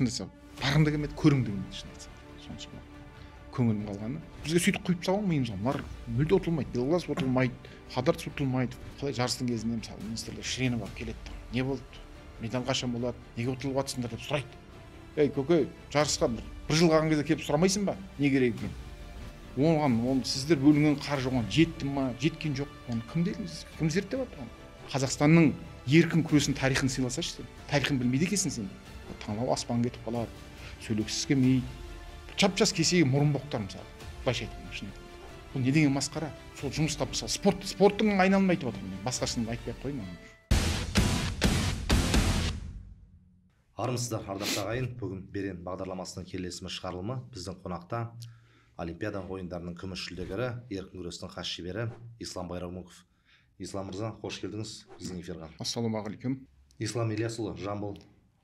Шын айтсам, барғым да келмеді, көргім де келмеді, шын айтсам. Соншама көңілім қалғаны. Бізге сөйтіп құйып тастаған миымызға, мыналар мүлде ұтылмайды, Белоглазов ұтылмайды, Хадарц ұтылмайды. Қалай жарыстың кезінде мысалы министрлер шіреніп алып келеді. Не болды? Медаль қашан болады? Неге ұтылып жатсыңдар деп сұрайды. Ей, көке, жарысқа бір жыл қалған кезде келіп сұрамайсың ба? Не керек екен? Оған, оны сіздер бөлінген қаржы оған жетті ма, жеткен жоқ, оны кім дедіңіз? Кім зерттеп жатыр оны? Қазақстанның еркін күресінің тарихын сыйласайшы сен. Тарихын білмейді екенсің сен. Таңлау аспан кетіп қалады, сөйлегісі келмейді. Жап-жас кесеге мұрынбоқтар мысалы. Былайша айтқанда, шын айтқанда. Бұл не деген масқара? Сол жұмыста мысалы спорттың айналымын айтып отырмын мен. Басқасын айтпай ақ қояйын оны. Армысыздар, ардақты ағайын, бүгін Берен бағдарламасының келесі шығарылымы. Біздің қонақта Олимпиада ойындарының күміс жүлдегері, еркін күрестің хас шебері Ислам Байрамуков. Ислам мырза, қош келдіңіз біздің эфирға. Ассалаумағалейкум. Ислам Ильясұлы, Жамбыл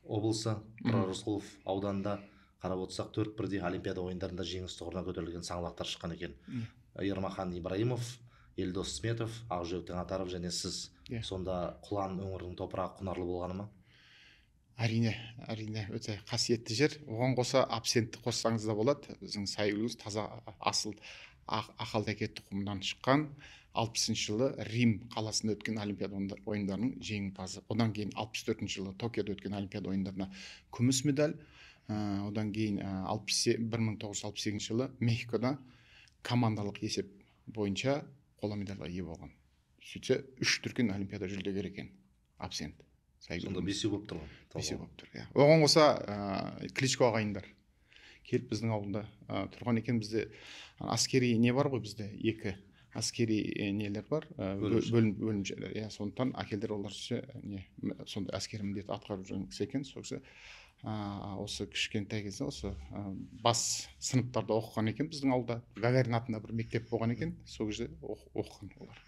облысы Тұрар Рысқұлов ауданында қарап отырсақ, 4 бірдей Олимпиада ойындарында жеңіс тұғырына көтерілген саңлақтар шыққан екен. Ермахан Ибраимов, Елдос Сметов, Ақжүрек Таңатаров және сіз. Сонда Құлан өңірінің топырағы құнарлы болғаны ма? Әрине, әрине, өте қасиетті жер. Оған қоса абсентті қоссаңыз да болады. Біздің Сайгүліміз таза асыл Ақалтеке тұқымынан шыққан. 60 жылы Рим қаласында өткен Олимпиада ойындарының жеңімпазы. Одан кейін 64 жылы Токиода өткен Олимпиада ойындарына күміс медаль. Одан кейін 1968 жылы Мехикода командалық есеп бойынша қола медальға ие болған. Сөйтсе, 3 дүркін Олимпиада жүлдегері екен абсент. Сонда бесеу болып тұр ғой. Бесеу болып тұр, иә. Оған қоса Кличко ағайындар келіп біздің ауылда тұрған екен. Бізде әскери не бар ғой, бізде екі әскери нелер бар, бөлімшелер. Иә, сондықтан әкелдер олар не сондай әскери міндет атқарып жүрген кісі екен. Сол кісі осы кішкентай кезде осы бас сыныптарда оқыған екен біздің ауылда. Гагарин атында бір мектеп болған екен, сол кезде оқыған олар.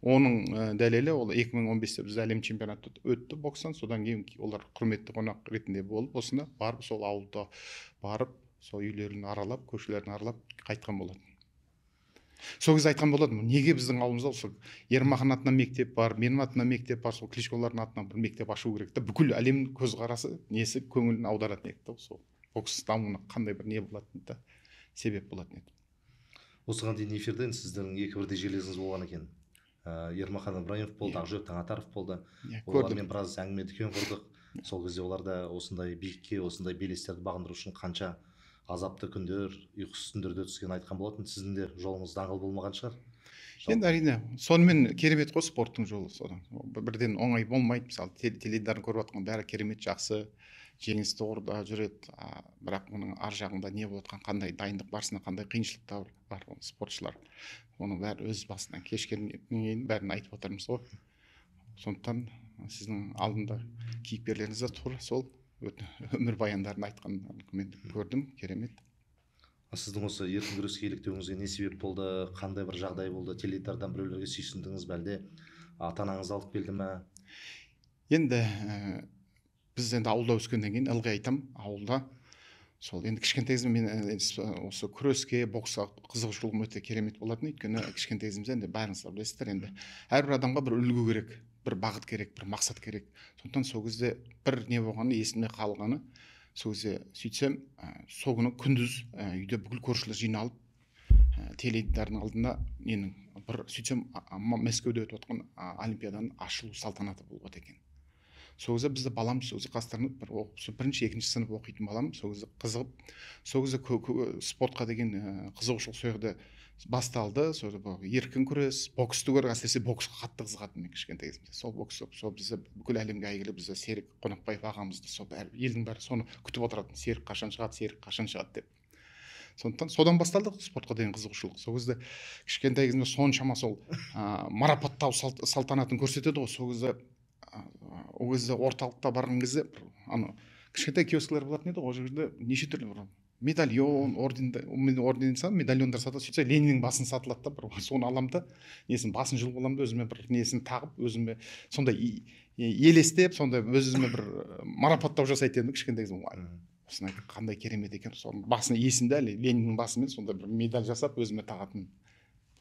Оның дәлелі ол 2015-те біз әлем чемпионаты өтті бокстан, содан кейін олар құрметті қонақ ретінде болып, осында барып, сол ауылда барып, сол үйлерін аралап, көшелерін аралап қайтқан болатын. Сол кезде айтқан болатын, неге біздің ауылымызда осы Ермахан атынан мектеп бар, менің атымнан мектеп бар, сол Кличколардың атынан бір мектеп ашу керек та, бүкіл әлемнің көзқарасы, несі көңілін аударатын еді да, сол бокс дамуына қандай бір не болатын да, себеп болатын еді. Осыған дейін эфирден сіздің екі бірдей жерлесіңіз болған екен. Ермахан Ибраимов болды, Ақжүрек Таңатаров болды. Олармен біраз әңгіме дүкен құрдық. Сол кезде олар да осындай биікке, осындай белестерді бағындыру үшін қанша азапты күндер, ұйқысыз түндерде түскенін айтқан болатын. Сіздің де жолыңыз даңғыл болмаған шығар. Енді әрине, сонымен керемет қой спорттың жолы содан. Бірден оңай болмайды. Мысалы, теледидарын көріп жатқан бәрі керемет жақсы, жеңіс тұғырда жүреді. Бірақ оның ар жағында не болып жатқан, қандай дайындық барысында қандай қиыншылықтар бар оның спортшылар. Оның бәрі өз басынан кешкеннен кейін бәрін айтып отырмыз ғой. Сондықтан сіздің алдында кейіпкерлеріңіз де тура сол өмірбаяндарын айтқан мен көрдім, керемет. Сіздің осы еркін күреске еліктеуіңізге не себеп болды, қандай бір жағдай болды, теледидардан біреулерге сүйсіндіңіз бе, әлде ата-анаңыз алып келді ме? Енді біз енді ауылда өскеннен кейін ылғи айтам, ауылда сол енді кішкентай кезімде мен осы күреске, боксқа қызығушылығым өте керемет болатын. Өйткені кішкентай кезімізде енді бәріңіз де білесіздер, енді әрбір адамға бір үлгі керек, бір бағыт керек, бір мақсат керек. Сондықтан сол кезде бір не болғаны есімде қалғаны, сол кезде сөйтсем, сол күні күндіз үйде бүкіл көршілер жиналып, теледидардың алдында ненің бір сөйтсем Мәскеуде өтіп жатқан Олимпиаданың ашылу салтанаты болып жатыр екен. Сол кезде бізді балам сол кезде қастарында бір оқып, бірінші, екінші сынып оқитын балам сол кезде қызығып, сол кезде спортқа деген қызығушылық сол жерде басталды. Сол жерде еркін күрес, боксты көріп, әсіресе боксқа қатты қызығатын мен кішкентай кезімде. Сол бокс, сол бізді бүкіл әлемге әйгілі бізді Серік Қонақбаев ағамызды, сол бәрі, елдің бәрі соны күтіп отыратын, Серік қашан шығады, Серік қашан шығады деп. Сондықтан содан басталды спортқа деген қызығушылық. Сол кезде кішкентай кезімде соншама сол марапаттау салтанатын көрсетеді ғой. Сол кезде ол кезде орталықта барған кезде ана кішкентай киоскілер болатын еді ғой, ол жерде неше түрлі бір медальон, орден медальондар сатады. Сөйтсе Лениннің басын сатылады да, бір соны аламын да, несін басын жұлып аламын да, өзіме бір несін тағып, өзіме сондай елестеп, сондай өзіме бір марапаттау жасайтын едім кішкентай кезімде. Осыны қандай керемет екен, соның басын есімде әлі, Лениннің басымен сондай бір медаль жасап өзіме тағатын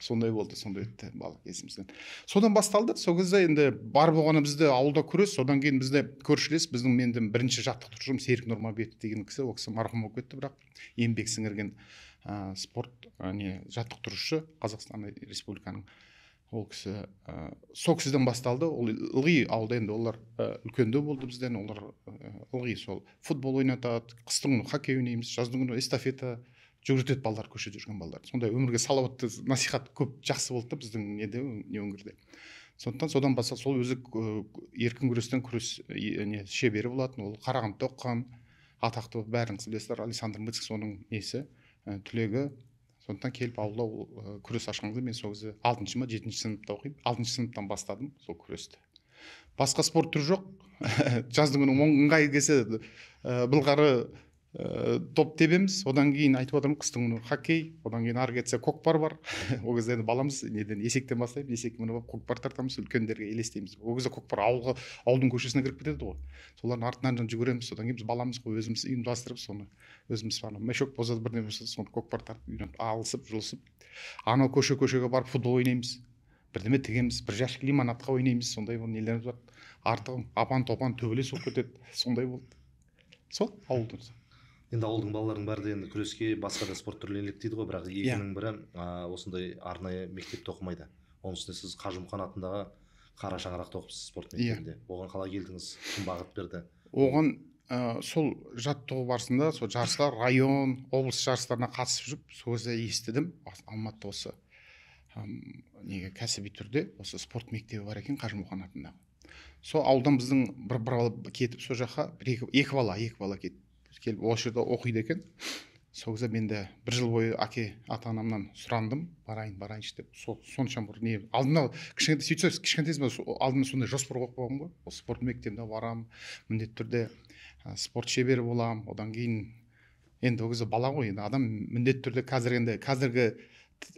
Сондай болды, сондай өтті бала кезімізден. Содан басталды. Сол кезде енді бар болғаны бізде ауылда күрес, содан кейін бізде көршілес, біздің менің бірінші жаттықтырушым Серік Нұрмабетов деген кісі, ол кісі марқұм болып кетті, бірақ еңбек сіңірген спорт жаттықтырушы Қазақстан Республиканың. Ол кісі сол кісіден басталды. Ол ылғи ауылда енді олар үлкендеу болды бізден, олар ылғи сол футбол ойнатады, қыстың күні хоккей ойнаймыз, жаздың күні эстафета жүгіртеді балалар, көшеде жүрген балалар. Сондай өмірге салауатты насихат көп жақсы болды да біздің неде, не өңірде. Сондықтан содан бастап сол өзі еркін күрестен күрес шебері болатын. Ол Қарағандыда оқыған, атақты, бәріңіз білесіздер, Александр Мыцк соның несі, түлегі. Сондықтан келіп ауылда ол күрес ашқан кезде мен сол кезде 6-шы ма 7-ші сыныпта оқимын. 6-шы сыныптан бастадым сол күресті. Басқа спорт түрі жоқ. Жаздың күні ыңғай келсе былғары топ тебеміз, одан кейін айтып отырмын, қыстың күні хоккей, одан кейін ары кетсе көкпар бар. Ол кезде енді баламыз неден, есектен бастаймыз, есек мініп алып көкпар тартамыз, үлкендерге елестейміз. Ол кезде көкпар ауылға, ауылдың көшесіне кіріп кетеді ғой, солардың артынан жүгіреміз. Содан кейін біз баламыз ғой, өзіміз ұйымдастырып соны, өзіміз ана мешок болса бірдеңе болса соны көкпар тартып үйреніп, алысып жұлысып, анау көше көшеге барып футбол ойнаймыз, бірдеме тігеміз, бір жәшік лимонадқа ойнаймыз. Сондай нелеріміз бар. Артығы апан топан төбелес болып кетеді, сондай болды сол ауылдың. Енді ауылдың балаларының бәрі де енді күреске, басқа да спорт түрлеріне еліктейді ғой, бірақ екінің бірі осындай арнайы мектепте оқымайды. Оның үстіне сіз Қажымұқан атындағы қара шаңырақта оқыпсыз спорт мектебінде. Оған қалай келдіңіз? Кім бағыт берді? Оған сол жаттығу барысында сол жарыстар, район, облыс жарыстарына қатысып жүріп, сол кезде естідім, Алматыда осы неге кәсіби түрде осы спорт мектебі бар екен Қажымұқан атындағы. Сол ауылдан біздің бір бала кетіп сол жаққа, бір екі бала кетіп келіп осы жерде оқиды екен. Сол кезде мен де бір жыл бойы әке ата-анамнан сұрандым, барайын, барайыншы деп. Сол соншама бір не алдына кішкентай сөйтсе, кішкентай кезімде алдыма сондай жоспар қойып қойғанмын ғой. Ол спорт мектебіне барамын, міндетті түрде спорт шебері боламын. Одан кейін енді ол кезде бала ғой, енді адам міндетті түрде қазір енді қазіргі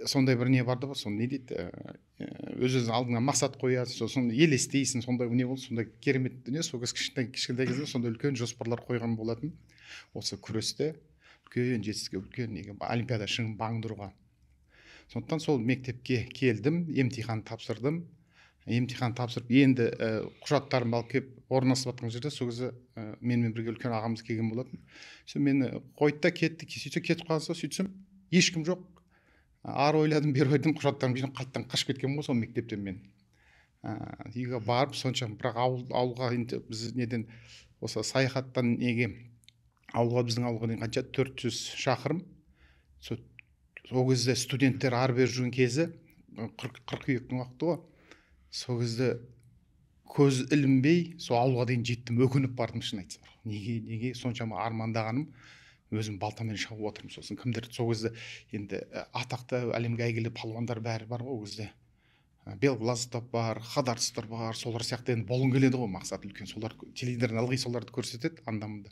сондай бір не бар да, соны не дейді, өз өзің алдыңа мақсат қоясың, сосын елестейсің, сондай не болды, сондай керемет дүние. Сол кезде кішкентай кезімде сондай үлкен жоспарлар қойған болатын. Осы күресте үлкен жетістікке, үлкен неге олимпиада шыңын бағындыруға. Сондықтан сол мектепке келдім, емтихан тапсырдым. Емтихан тапсырып енді құжаттарымды алып келіп орналасып жатқан жерде сол кезде менімен бірге үлкен ағамыз келген болатын. Сол мені қойды да кетті. Сөйтсе кетіп қалса, сөйтсем ешкім жоқ. Ары ойладым, бері ойладым, құжаттарымды жинап қайтадан қашып кеткенмін ғой сол мектептен мен. Үйге барып сонша, бірақ ауылға енді біз неден осы саяхаттан неге ауылға, біздің ауылға дейін қанша 400 шақырым. Сол кезде студенттер ары бері жүрген кезі, қыркүйектің уақыты ғой. Сол кезде көз ілінбей сол ауылға дейін жеттім, өкініп бардым шын айтсам. Неге соншама армандағаным, өзім балтамен шауып отырмын. Сосын кімдер сол кезде енді атақты әлемге әйгілі палуандар бәрі бар ғой ол кезде. Белглазов бар, Хадарцевтар бар, солар сияқты енді болғым келеді ғой, мақсат үлкен. Солар теледидардан ылғи соларды көрсетеді анда-мында.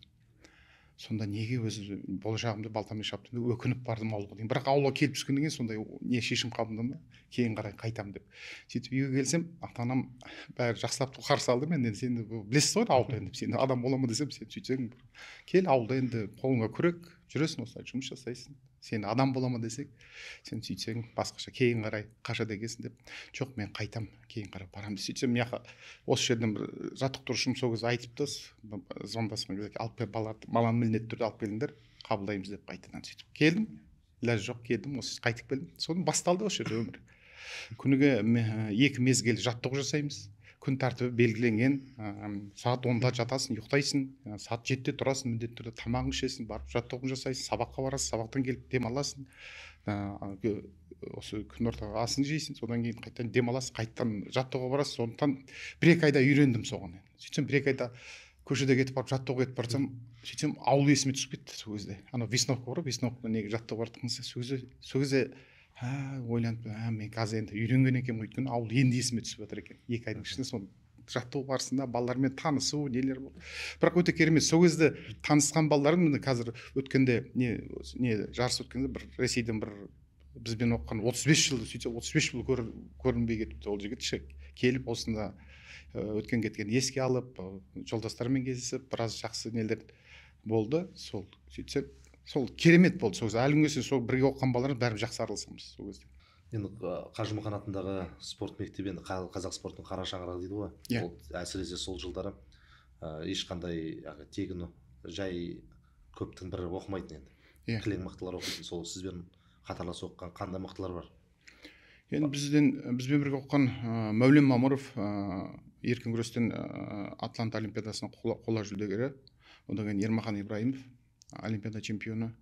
Сонда неге өз болашағымды балтамен шаптым деп өкініп бардым ауылға дейін. Бірақ ауылға келіп түскеннен кейін сондай не шешім қабылдадым да, кейін қарай қайтамын деп. Сөйтіп үйге келсем, ата-анам бәрі жақсылап қарсы алды. Мен енді сен білесіз ғой ауылда енді сен адам бола ма десем, сен сөйтсең кел ауылда енді қолыңа күрек жүресің, осылай жұмыс жасайсың. Сен адам бола ма десек, сен сөйтсең басқаша кейін қарай қашады екенсің деп. Жоқ, мен қайтам, кейін қарай барамын деп. Сөйтсем мына осы жерден бір жаттықтырушым сол кезде айтыпты, звондасқан кезде алып кел баланы міндетті түрде алып келіңдер, қабылдаймыз деп қайтадан сөйтіп келдім. Ләж жоқ, келдім, осы қайтып келдім. Содан басталды осы жерде өмір. Күніге 2 мезгіл жаттығу жасаймыз. Күн тәртібі белгіленген, сағат 10-да жатасың, ұйықтайсың, сағат 7-де тұрасың, міндетті түрде тамағыңды ішесің, барып жаттығу жасайсың, сабаққа барасың, сабақтан келіп демаласың, осы күн ортаға асын жейсің, содан кейін қайтадан демаласың, қайтадан жаттығуға барасың. Сондықтан 1-2 айда үйрендім соған. Сөйтсем 1-2 айда көшеде кетіп барып жаттығуға кетіп барсам, сөйтсем ауыл есіме түсіп кетті сол кезде. Анау Весновка бар ғой, Весновка неге жаттығуға бардық, сол кезде ойланып, мен қазір енді үйренген екенмін, өйткені ауыл енді есіме түсіп жатыр екен. 2 айдың ішінде соны жаттығу барысында балалармен танысу нелер болды. Бірақ өте керемет. Сол кезде танысқан балаларым міне қазір өткенде не жарыс өткенде бір Ресейден бір бізбен оқыған 35 жыл, сөйтсе 35 жыл көрінбей кетіпті ол жігіт ше. Келіп осында өткен кеткен еске алып, жолдастарымен кездесіп, біраз жақсы нелер болды. Сол сөйтсе сол керемет болды. Сол кезде әлі күнге сол бірге оқыған балалар бәріміз жақсы араласамыз сол кезде. Енді Қажымұқан атындағы спорт мектебі енді қазақ спортының қара шаңырағы дейді ғой. Иә. Ол әсіресе сол жылдары ешқандай тегін жай көптің бірі оқымайтын енді. Иә. Кілең мықтылар оқитын. Сол сізбен қатарлас оқыған қандай мықтылар бар? Енді бізбен бірге оқыған Мәулен Мамыров, еркін күрестен Атланта олимпиадасының қола жүлдегері. Одан кейін Ермахан Ибраимов, олимпиада чемпионы.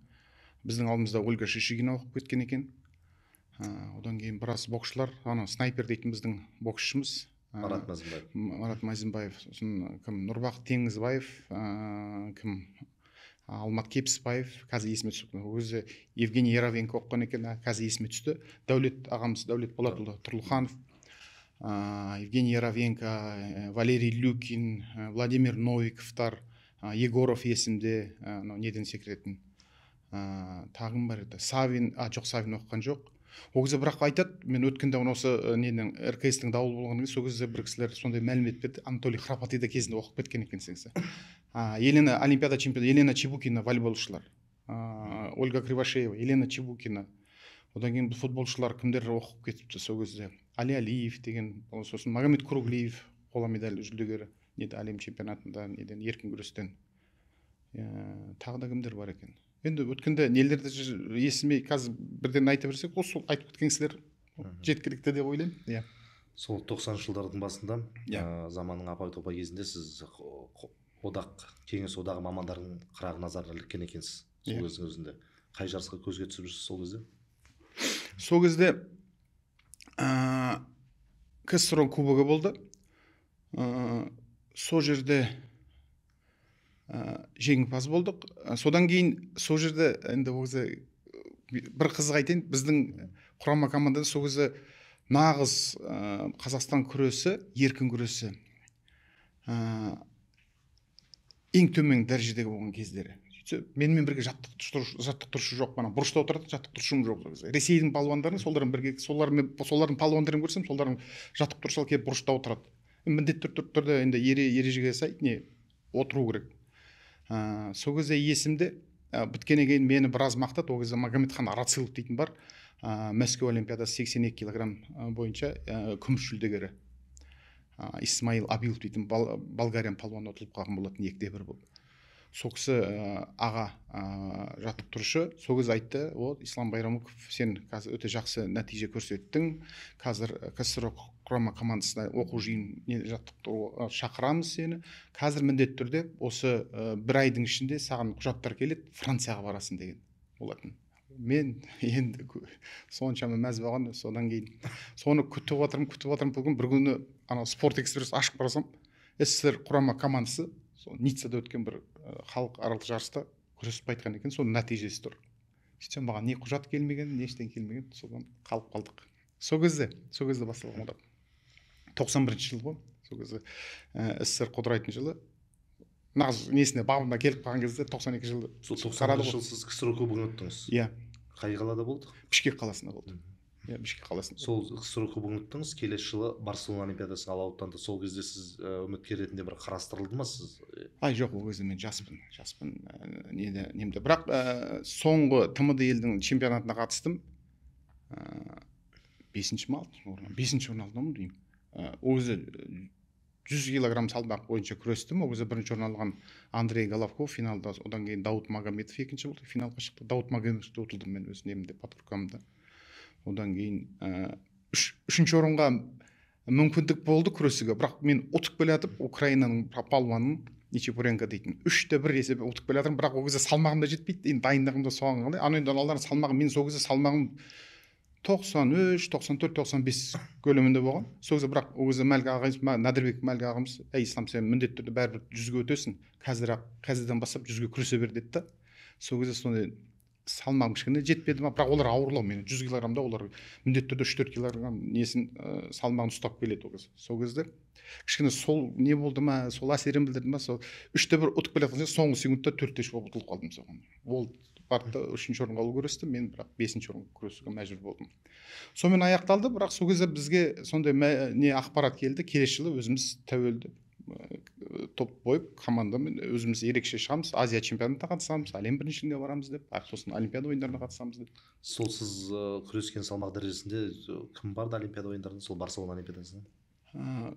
Біздің алдымызда Ольга Шишигина оқып кеткен екен. Одан кейін біраз боксшылар, ана снайпер дейтін біздің боксшымыз Марат Мазымбаев. Марат Мазымбаев, сосын кім, Нұрбақыт Теңізбаев, кім, Алмат Кепісбаев, қазір есіме түсіп, өзі Евгений Яровенко оқыған екен, қазір есіме түсті. Дәулет ағамыз, Дәулет Болатұлы Тұрлыханов, Евгений Яровенко, Валерий Люкин, Владимир Новиковтар, Егоров есімде, анау неден секіретін. Тағы кім бар еді? Савин, жоқ, Савин оқыған жоқ. Ол кезде бірақ айтады, мен өткенде осы ненің РКС-тің дауыл болғаннан кейін сол кезде бір кісілер сондай мәлімет берді. Анатолий Храпатый да кезінде оқып кеткен екен сенсе. Елена, олимпиада чемпионы Елена Чебукина, волейболшылар. Ольга Кривошеева, Елена Чебукина. Одан кейін футболшылар кімдер оқып кетіпті сол кезде? Али Алиев деген, сосын Магомед Круглиев, қола медаль жүлдегері, неде әлем чемпионатында, неден еркін күрестен. Тағы да кімдер бар екен? Енді өткенде нелерді есіме қазір бірден айта берсек, осы сол айтып кеткен кісілер жеткілікті деп ойлаймын. Иә. Сол 90-шы жылдардың басында, заманның апай-топай кезінде сіз одақ, кеңес одағы мамандарының қырағы назарына іліккен екенсіз. Сол кездің өзінде. Қай жарысқа көзге түсіп жүрсіз сол кезде? Сол кезде КСРО кубогы болды. Сол жерде жеңімпаз болдық. Содан кейін сол жерде енді ол кезде бір қызық айтайын, біздің құрама командада сол кезде нағыз Қазақстан күресі, еркін күресі ең төмен дәрежедегі болған кездері. Менімен бірге жаттықтырушы жоқ, мана бұрышта отырады, жаттықтырушым жоқ сол кезде. Ресейдің палуандарын, солармен бірге, солардың палуандарын көрсем, солардың жаттықтырушылар келіп бұрышта отырады. Міндетті түрде енді ережеге сай не отыру керек. Сол кезде есімде біткеннен кейін мені біраз мақтады. Ол кезде Магомедхан Арацилов дейтін бар, Мәскеу олимпиадасы 82 килограмм бойынша күміс жүлдегері. Исмаил Абилов дейтін Болгариян палуаны ұтылып қалған болатын, 2-1 болып. Сол кісі аға жаттықтырушы сол кезде айтты: "Вот, Ислам Байрамуков, сен қазір өте жақсы нәтиже көрсеттің. Қазір КСРО құрама командасына оқу жиын жаттықтыру шақырамыз сені. Қазір міндетті түрде осы бір айдың ішінде саған құжаттар келеді, Францияға барасың" деген болатын. Мен енді соншама мәз болған. Содан кейін соны күтіп отырмын, күтіп отырмын. Бүгін бір күні ана Спорт Экспресс ашып қарасам, СССР құрама командасы сол Ниццада өткен бір халықаралық жарыста күресіп қайтқан екен, соның нәтижесі тұр. Сөйтсем маған не құжат келмеген, не ештеңе келмеген, содан қалып қалдық. Сол кезде басталған одақ. 91-ші жыл ғой. Сол кезде СССР құдырайтын жылы. Нағыз несіне бабына келіп қалған кезде 92 жылы. Сол 91 жыл сіз КСРО кубогын ұттыңыз. Иә. Қай қалада болды? Бішкек қаласында болды. Иә, Бішкек қаласында. Сол КСРО кубогын ұттыңыз, келесі жылы Барселона олимпиадасына алауыттанды. Сол кезде сіз үміткер ретінде бір қарастырылды ма сіз? Ай, жоқ, ол кезде мен жаспын, немде. Бірақ соңғы ТМД елдің чемпионатына қатыстым. 5-ші ма, 6-шы орын? 5-ші орын алдым деймін. Ол кезде 100 килограмм салмақ бойынша күрестім. Ол кезде бірінші орын алған Андрей Головков финалда, одан кейін Дауд Магомедов екінші болды, финалға шықты. Дауд Магомедовті ұтылдым мен өз немде, подкрукамда. Одан кейін үшінші орынға мүмкіндік болды күресуге, бірақ мен ұтып келе жатып Украинаның палуанын Нечипуренко дейтін 3-1 есеппен ұтып келе жатырмын, бірақ ол кезде салмағым да жетпейді, енді дайындығым да соған қандай. Ана енді аналардың салмағы, мен сол кезде салмағым 93, 94, 95 көлемінде болған. Сол кезде бірақ ол кезде Мәлік ағайымыз, Нәдірбек Мәлік ағамыз, әй Ислам, сен міндетті түрде бәрібір 100-ге өтесің, қазірден бастап 100-ге күресе бер деді да. Сол кезде сондай салмағым кішкене жетпеді ма, бірақ олар ауырлау, мен 100 килограммда олар міндетті түрде 3-4 килограмм несін салмағын ұстап келеді ол кезде. Сол кезде кішкене сол не болды ма, сол әсерін білдірді ма, сол 3-1 ұтып келе жатқан соңғы секундта 4-3 болып ұтылып қалдым соған. Ол барды 3-ші орынға алу күресті, мен бірақ 5-ші орынға күресуге мәжбүр болдым. Сонымен аяқталды, бірақ сол кезде бізге сондай не ақпарат келді, келесі жылы өзіміз тәуелді топ қойып, командамен өзіміз ерекше шығамыз, Азия чемпионатына қатысамыз, әлем біріншілігіне барамыз деп, сосын Олимпиада ойындарына қатысамыз деп. Сол сіз күрескен салмақ дәрежесінде кім барды Олимпиада ойындарына, сол Барселона Олимпиадасына?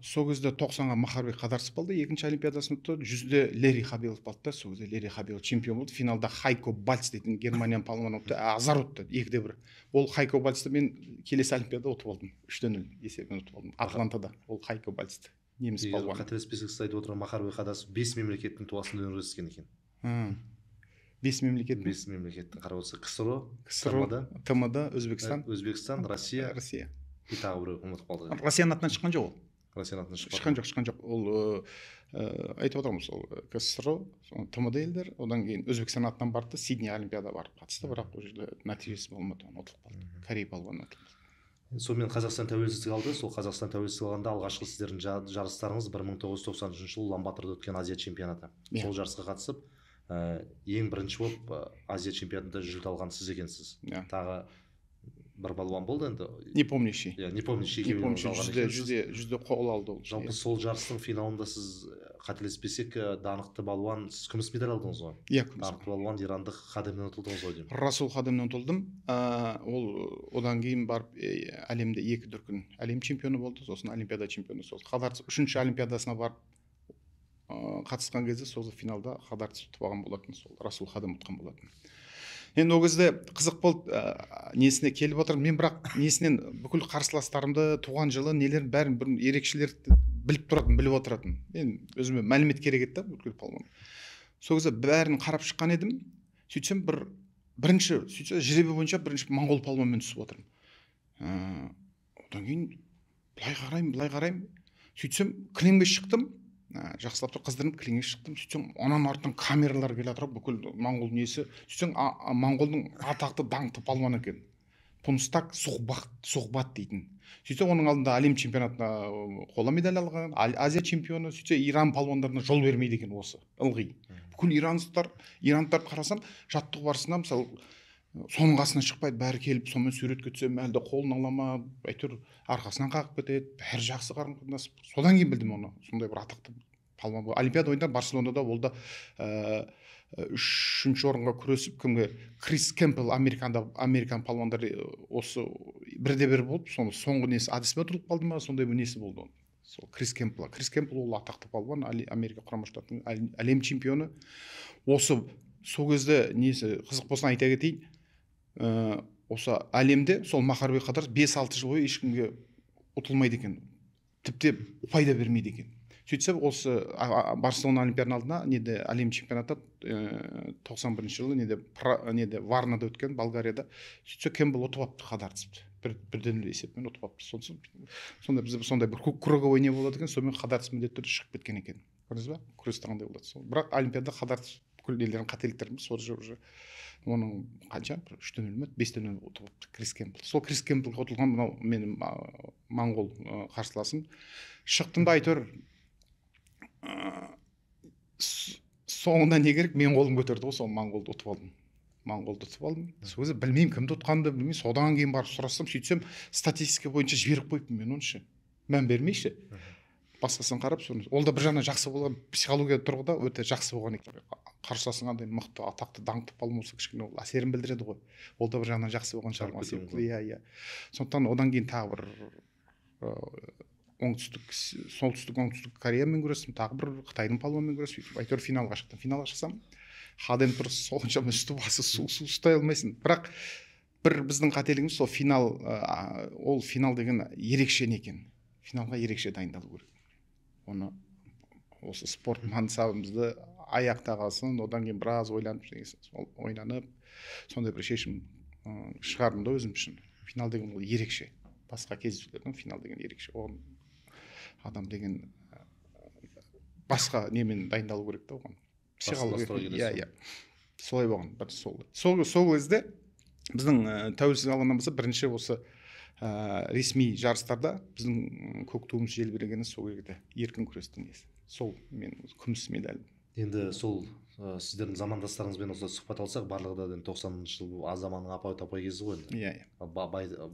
Сол кезде 90-ға Махарбек Қадарцев болды, екінші олимпиадасын ұтты. 100-де Лерри Хабилов болды да, сол кезде Лерри Хабилов чемпион болды. Финалда Хайко Бальц дейтін Германияның палуаны ұтты, азар ұтты, 2-1. Ол Хайко Бальцті мен келесі олимпиадада ұтып алдым, 3-0 есебімен ұтып алдым. Атлантада ол Хайко Бальцті, неміс палуаны. Қателеспесек, сіз айтып отырған Махарбек Қадарцев 5 мемлекеттің туасын өнер екен. 5 мемлекет. 5 мемлекеттің, қарап отырсақ, КСРО, ТМД, Өзбекстан, Өзбекстан, Россия, Россия. И тағы біреу ұмытып қалды. Россияның атынан шыққан жоқ ол. Россияның атынан шыққан жоқ. Ол айтып отырмын, сол КСРО, ТМД елдер, одан кейін Өзбекстан атынан барды, Сидней олимпиада барып қатысты, бірақ ол жерде нәтижесі болмады, оны ұтылып қалды. Корей палуаны ұтылып қалды. Сонымен Қазақстан тәуелсіздік алды. Сол Қазақстан тәуелсіздік алғанда алғашқы сіздердің жарыстарыңыз 1993 жылы Улан-Баторда өткен Азия чемпионаты. Сол жарысқа қатысып, ең бірінші болып Азия чемпионатында жүлде алған сіз екенсіз. Тағы бір балуан болды енді. Не помнящий. Иә, не помнящий. Не помнящий, жүзде қол алды ол. Жалпы сол жарыстың финалында сіз, қателеспесек, данықты балуан, сіз күміс медаль алдыңыз ғой? Иә, күміс. Данықты балуан ирандық Хадемнен ұтылдыңыз ғой деймін. Расул Хадемнен ұтылдым. Ол одан кейін барып әлемде 2 дүркін әлем чемпионы болды, сосын олимпиада чемпионы. Сол Хадарцев 3-ші олимпиадасына барып қатысқан кезде сол финалда Хадарцев ұтып алған болатын, сол Расул Хадем ұтқан болатын. Енді ол кезде қызық болды, несіне келіп отырмын мен, бірақ несінен бүкіл қарсыластарымды, туған жылы, нелерін бәрін бір ерекшелерді біліп тұратын, біліп отыратын. Мен өзіме мәлімет керек еді да, бүкіл палуан. Сол кезде бәрін қарап шыққан едім. Сөйтсем бірінші, сөйтсе жеребе бойынша бірінші моңғол палуанмен түсіп отырмын. Одан кейін былай қараймын, былай қараймын. Сөйтсем кілемге шықтым. Жақсылап тұр қыздырынып кілемге шықтым. Сөйтсем ананың артынан камералар келе жатыр, бүкіл моңғол несі. Сөйтсем моңғолдың атақты даңқты палуаны екен, Пунстак Сухбат дейтін. Сөйтсе оның алдында әлем чемпионатына қола медаль алған, Азия чемпионы. Сөйтсе Иран палуандарына жол бермейді екен осы ылғи. Бүкіл ирандықтарды қарасам, жаттығу барысында мысалы соның қасына шықпайды, бәрі келіп сонымен суретке түсе ме, әлде қолын ала ма, әйтеуір арқасынан қағып кетеді, бәрі жақсы қарым-қатынас. Содан кейін білдім оны, сондай бір атақты палуан. Олимпиада ойындарында Барселонада ол да 3-ші орынға күресіп, кімге, Крис Кемпбелл, американ палуандары осы бірде-бір болып, соны соңғы несі әдіспен ұтылып қалды ма, сондай бір несі болды оның. Сол Крис Кемпбелл. Крис Кемпбелл ол атақты палуан, Америка Құрама Штатының әлем чемпионы. Осы сол кезде несі қызық болсын айта кетейін, осы әлемде сол Махарбек Қадаров 5-6 жыл бойы ешкімге ұтылмайды екен, тіпті ұпай да бермейді екен. Сөйтсе осы Барселона олимпиаданың алдына неде әлем чемпионаты 91 жылы неде Варнада өткен, Болгарияда. Сөйтсе Кемпбелл ұтып алыпты Хадарцевті, бірден есеппен ұтып алыпты. Сонда бізде сондай бір круговой не болады екен, сонымен Хадарцев міндетті түрде шығып кеткен екен. Көрдіңіз ба? Күресте қандай болады сол. Бірақ олимпиадада Хадарцев бүкіл нелерін, қателіктерін сол уже оның қанша, 3-0 ме, 5-0 ұтып алыпты Крис Кемпбелл. Сол Крис Кемпбеллге ұтылған мынау менің моңғол қарсыласым. Шықтым да әйтеуір соңында не керек, мен қолым көтерді ғой, сол моңғолды ұтып алдым. Моңғолды ұтып алдым. Сол кезде білмеймін кімді ұтқанымды білмеймін. Содан кейін барып сұрастым, сөйтсем статистика бойынша жіберіп қойыппын мен оны ше. Мән бермейші. Басқасын қарап, соны. Ол да бір жағынан жақсы болған, психология тұрғыда өте жақсы болған екен. Қарсыласың қандай мықты, атақты, даңқты палуан болса, кішкене ол әсерін білдіреді ғой. Ол да бір жағынан жақсы болған шығар. Иә, иә. Сондықтан одан кейін тағы бір оңтүстік, солтүстік, оңтүстік Кореямен күрестім, тағы бір Қытайдың палуанымен күрестім. Сөйтіп әйтеуір финалға шықтым. Финалға шықсам, Хадем тұр, соншама үсті басы су ұстай алмайсың. Бірақ бір біздің қателігіміз сол финал, ол финал деген ерекше не екен. Финалға ерекше дайындалу керек. Оны осы спорт мансабымызды аяқтағасын, одан кейін біраз ойланып, ойланып, сондай бір шешім шығардым да өзім үшін. Финал деген ол ерекше. Басқа кездесулерден финал деген ерекше. Оған адам деген басқа немен дайындалу керек та оған. Психология. Иә, иә. Солай болған. Бір сол. Сол кезде біздің тәуелсіздік алғаннан бастап бірінші осы ресми жарыстарда біздің көк туымыз желбірегені сол кезде еркін күрестің несі. Сол мен күміс медаль. Енді сол сіздердің замандастарыңызбен осылай сұхбат алсақ, барлығы да енді 90-шы жыл заманның апай-тапай кезі ғой енді. Иә, иә.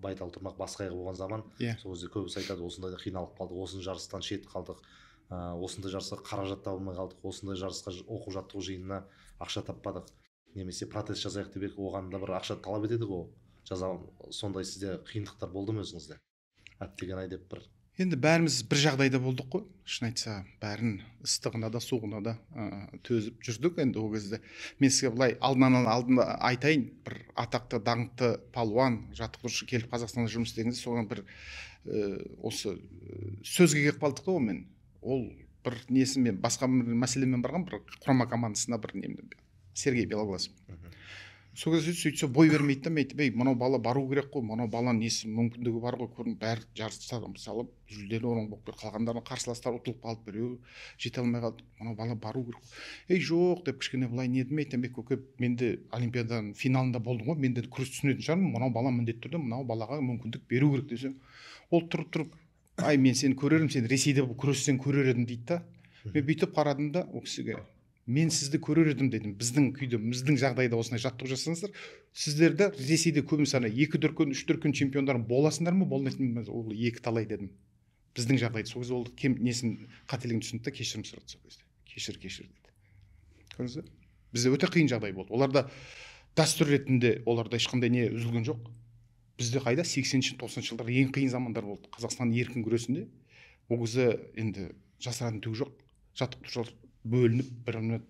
Байтал тұрмақ бас қайғы болған заман. Иә. Сол кезде көбісі айтады, осындайда қиналып қалдық, осыны жарыстан шет қалдық. Осындай жарысқа қаражат таба алмай қалдық, осындай жарысқа оқу жаттығу жиынына ақша таппадық, немесе протест жазайық деп оған да бір ақша талап етеді ғой. Жаза, сондай сізде қиындықтар болды ма өзіңізде? Әттеген-ай деп бір. Енді бәріміз бір жағдайда болдық қой, шын айтса, бәрін ыстығына да суығына да төзіп жүрдік. Енді ол кезде мен сізге былай алдын айтайын, бір атақты даңқты палуан жаттықтырушы келіп Қазақстанда жұмыс істеген кезде соған бір осы сөзге келіп қалдық та онымен. Ол бір несімен басқа бір мәселемен барған бір құрама командасына бір немді, Сергей Белоглазов. Сол кезде сөйтсе бой бермейді да, мен айттым, ей, мынау бала бару керек қой, мынау баланың несі мүмкіндігі бар ғой, көрін, бәрі жарыста мысалы жүлделі орын болып қалғандарының қарсыластары ұтылып қалды, біреу жете алмай қалды, мынау бала бару керек қой. Ей, жоқ деп кішкене былай нетім, айтамын, ей, көке, мен де олимпиаданың финалында болдым ғой, мен де күрес түсінетін шығармын, мынау бала міндетті түрде мынау балаға мүмкіндік беру керек десем, ол тұрып ай, мен сені көрермін, сен Ресейде күрессең көрер едім дейді да. Мен бүйтіп қарадым да ол кісіге, мен сізді көрер едім дедім, біздің күйде, біздің жағдайда осындай жаттығу жасасаңыздар, сіздерді Ресейде көбінесе ана 2 дүркін, 3 дүркін чемпиондар боласыңдар ма, болмайтын ба, ол екі талай дедім. Біздің жағдайда сол кезде ол кем несін қателігін түсінді да кешірім сұрады сол кезде. Кешір, кешір деді. Көрдіңіз бе? Бізде өте қиын жағдай болды. Оларда дәстүр ретінде оларда ешқандай не үзілген жоқ. Бізде қайда 80-ші, 90-шы жылдар ең қиын замандар болды. Қазақстан еркін күресінде ол кезде енді жасыратын түгі жоқ. Жаттықтырушылар бөлініп, бір-біріне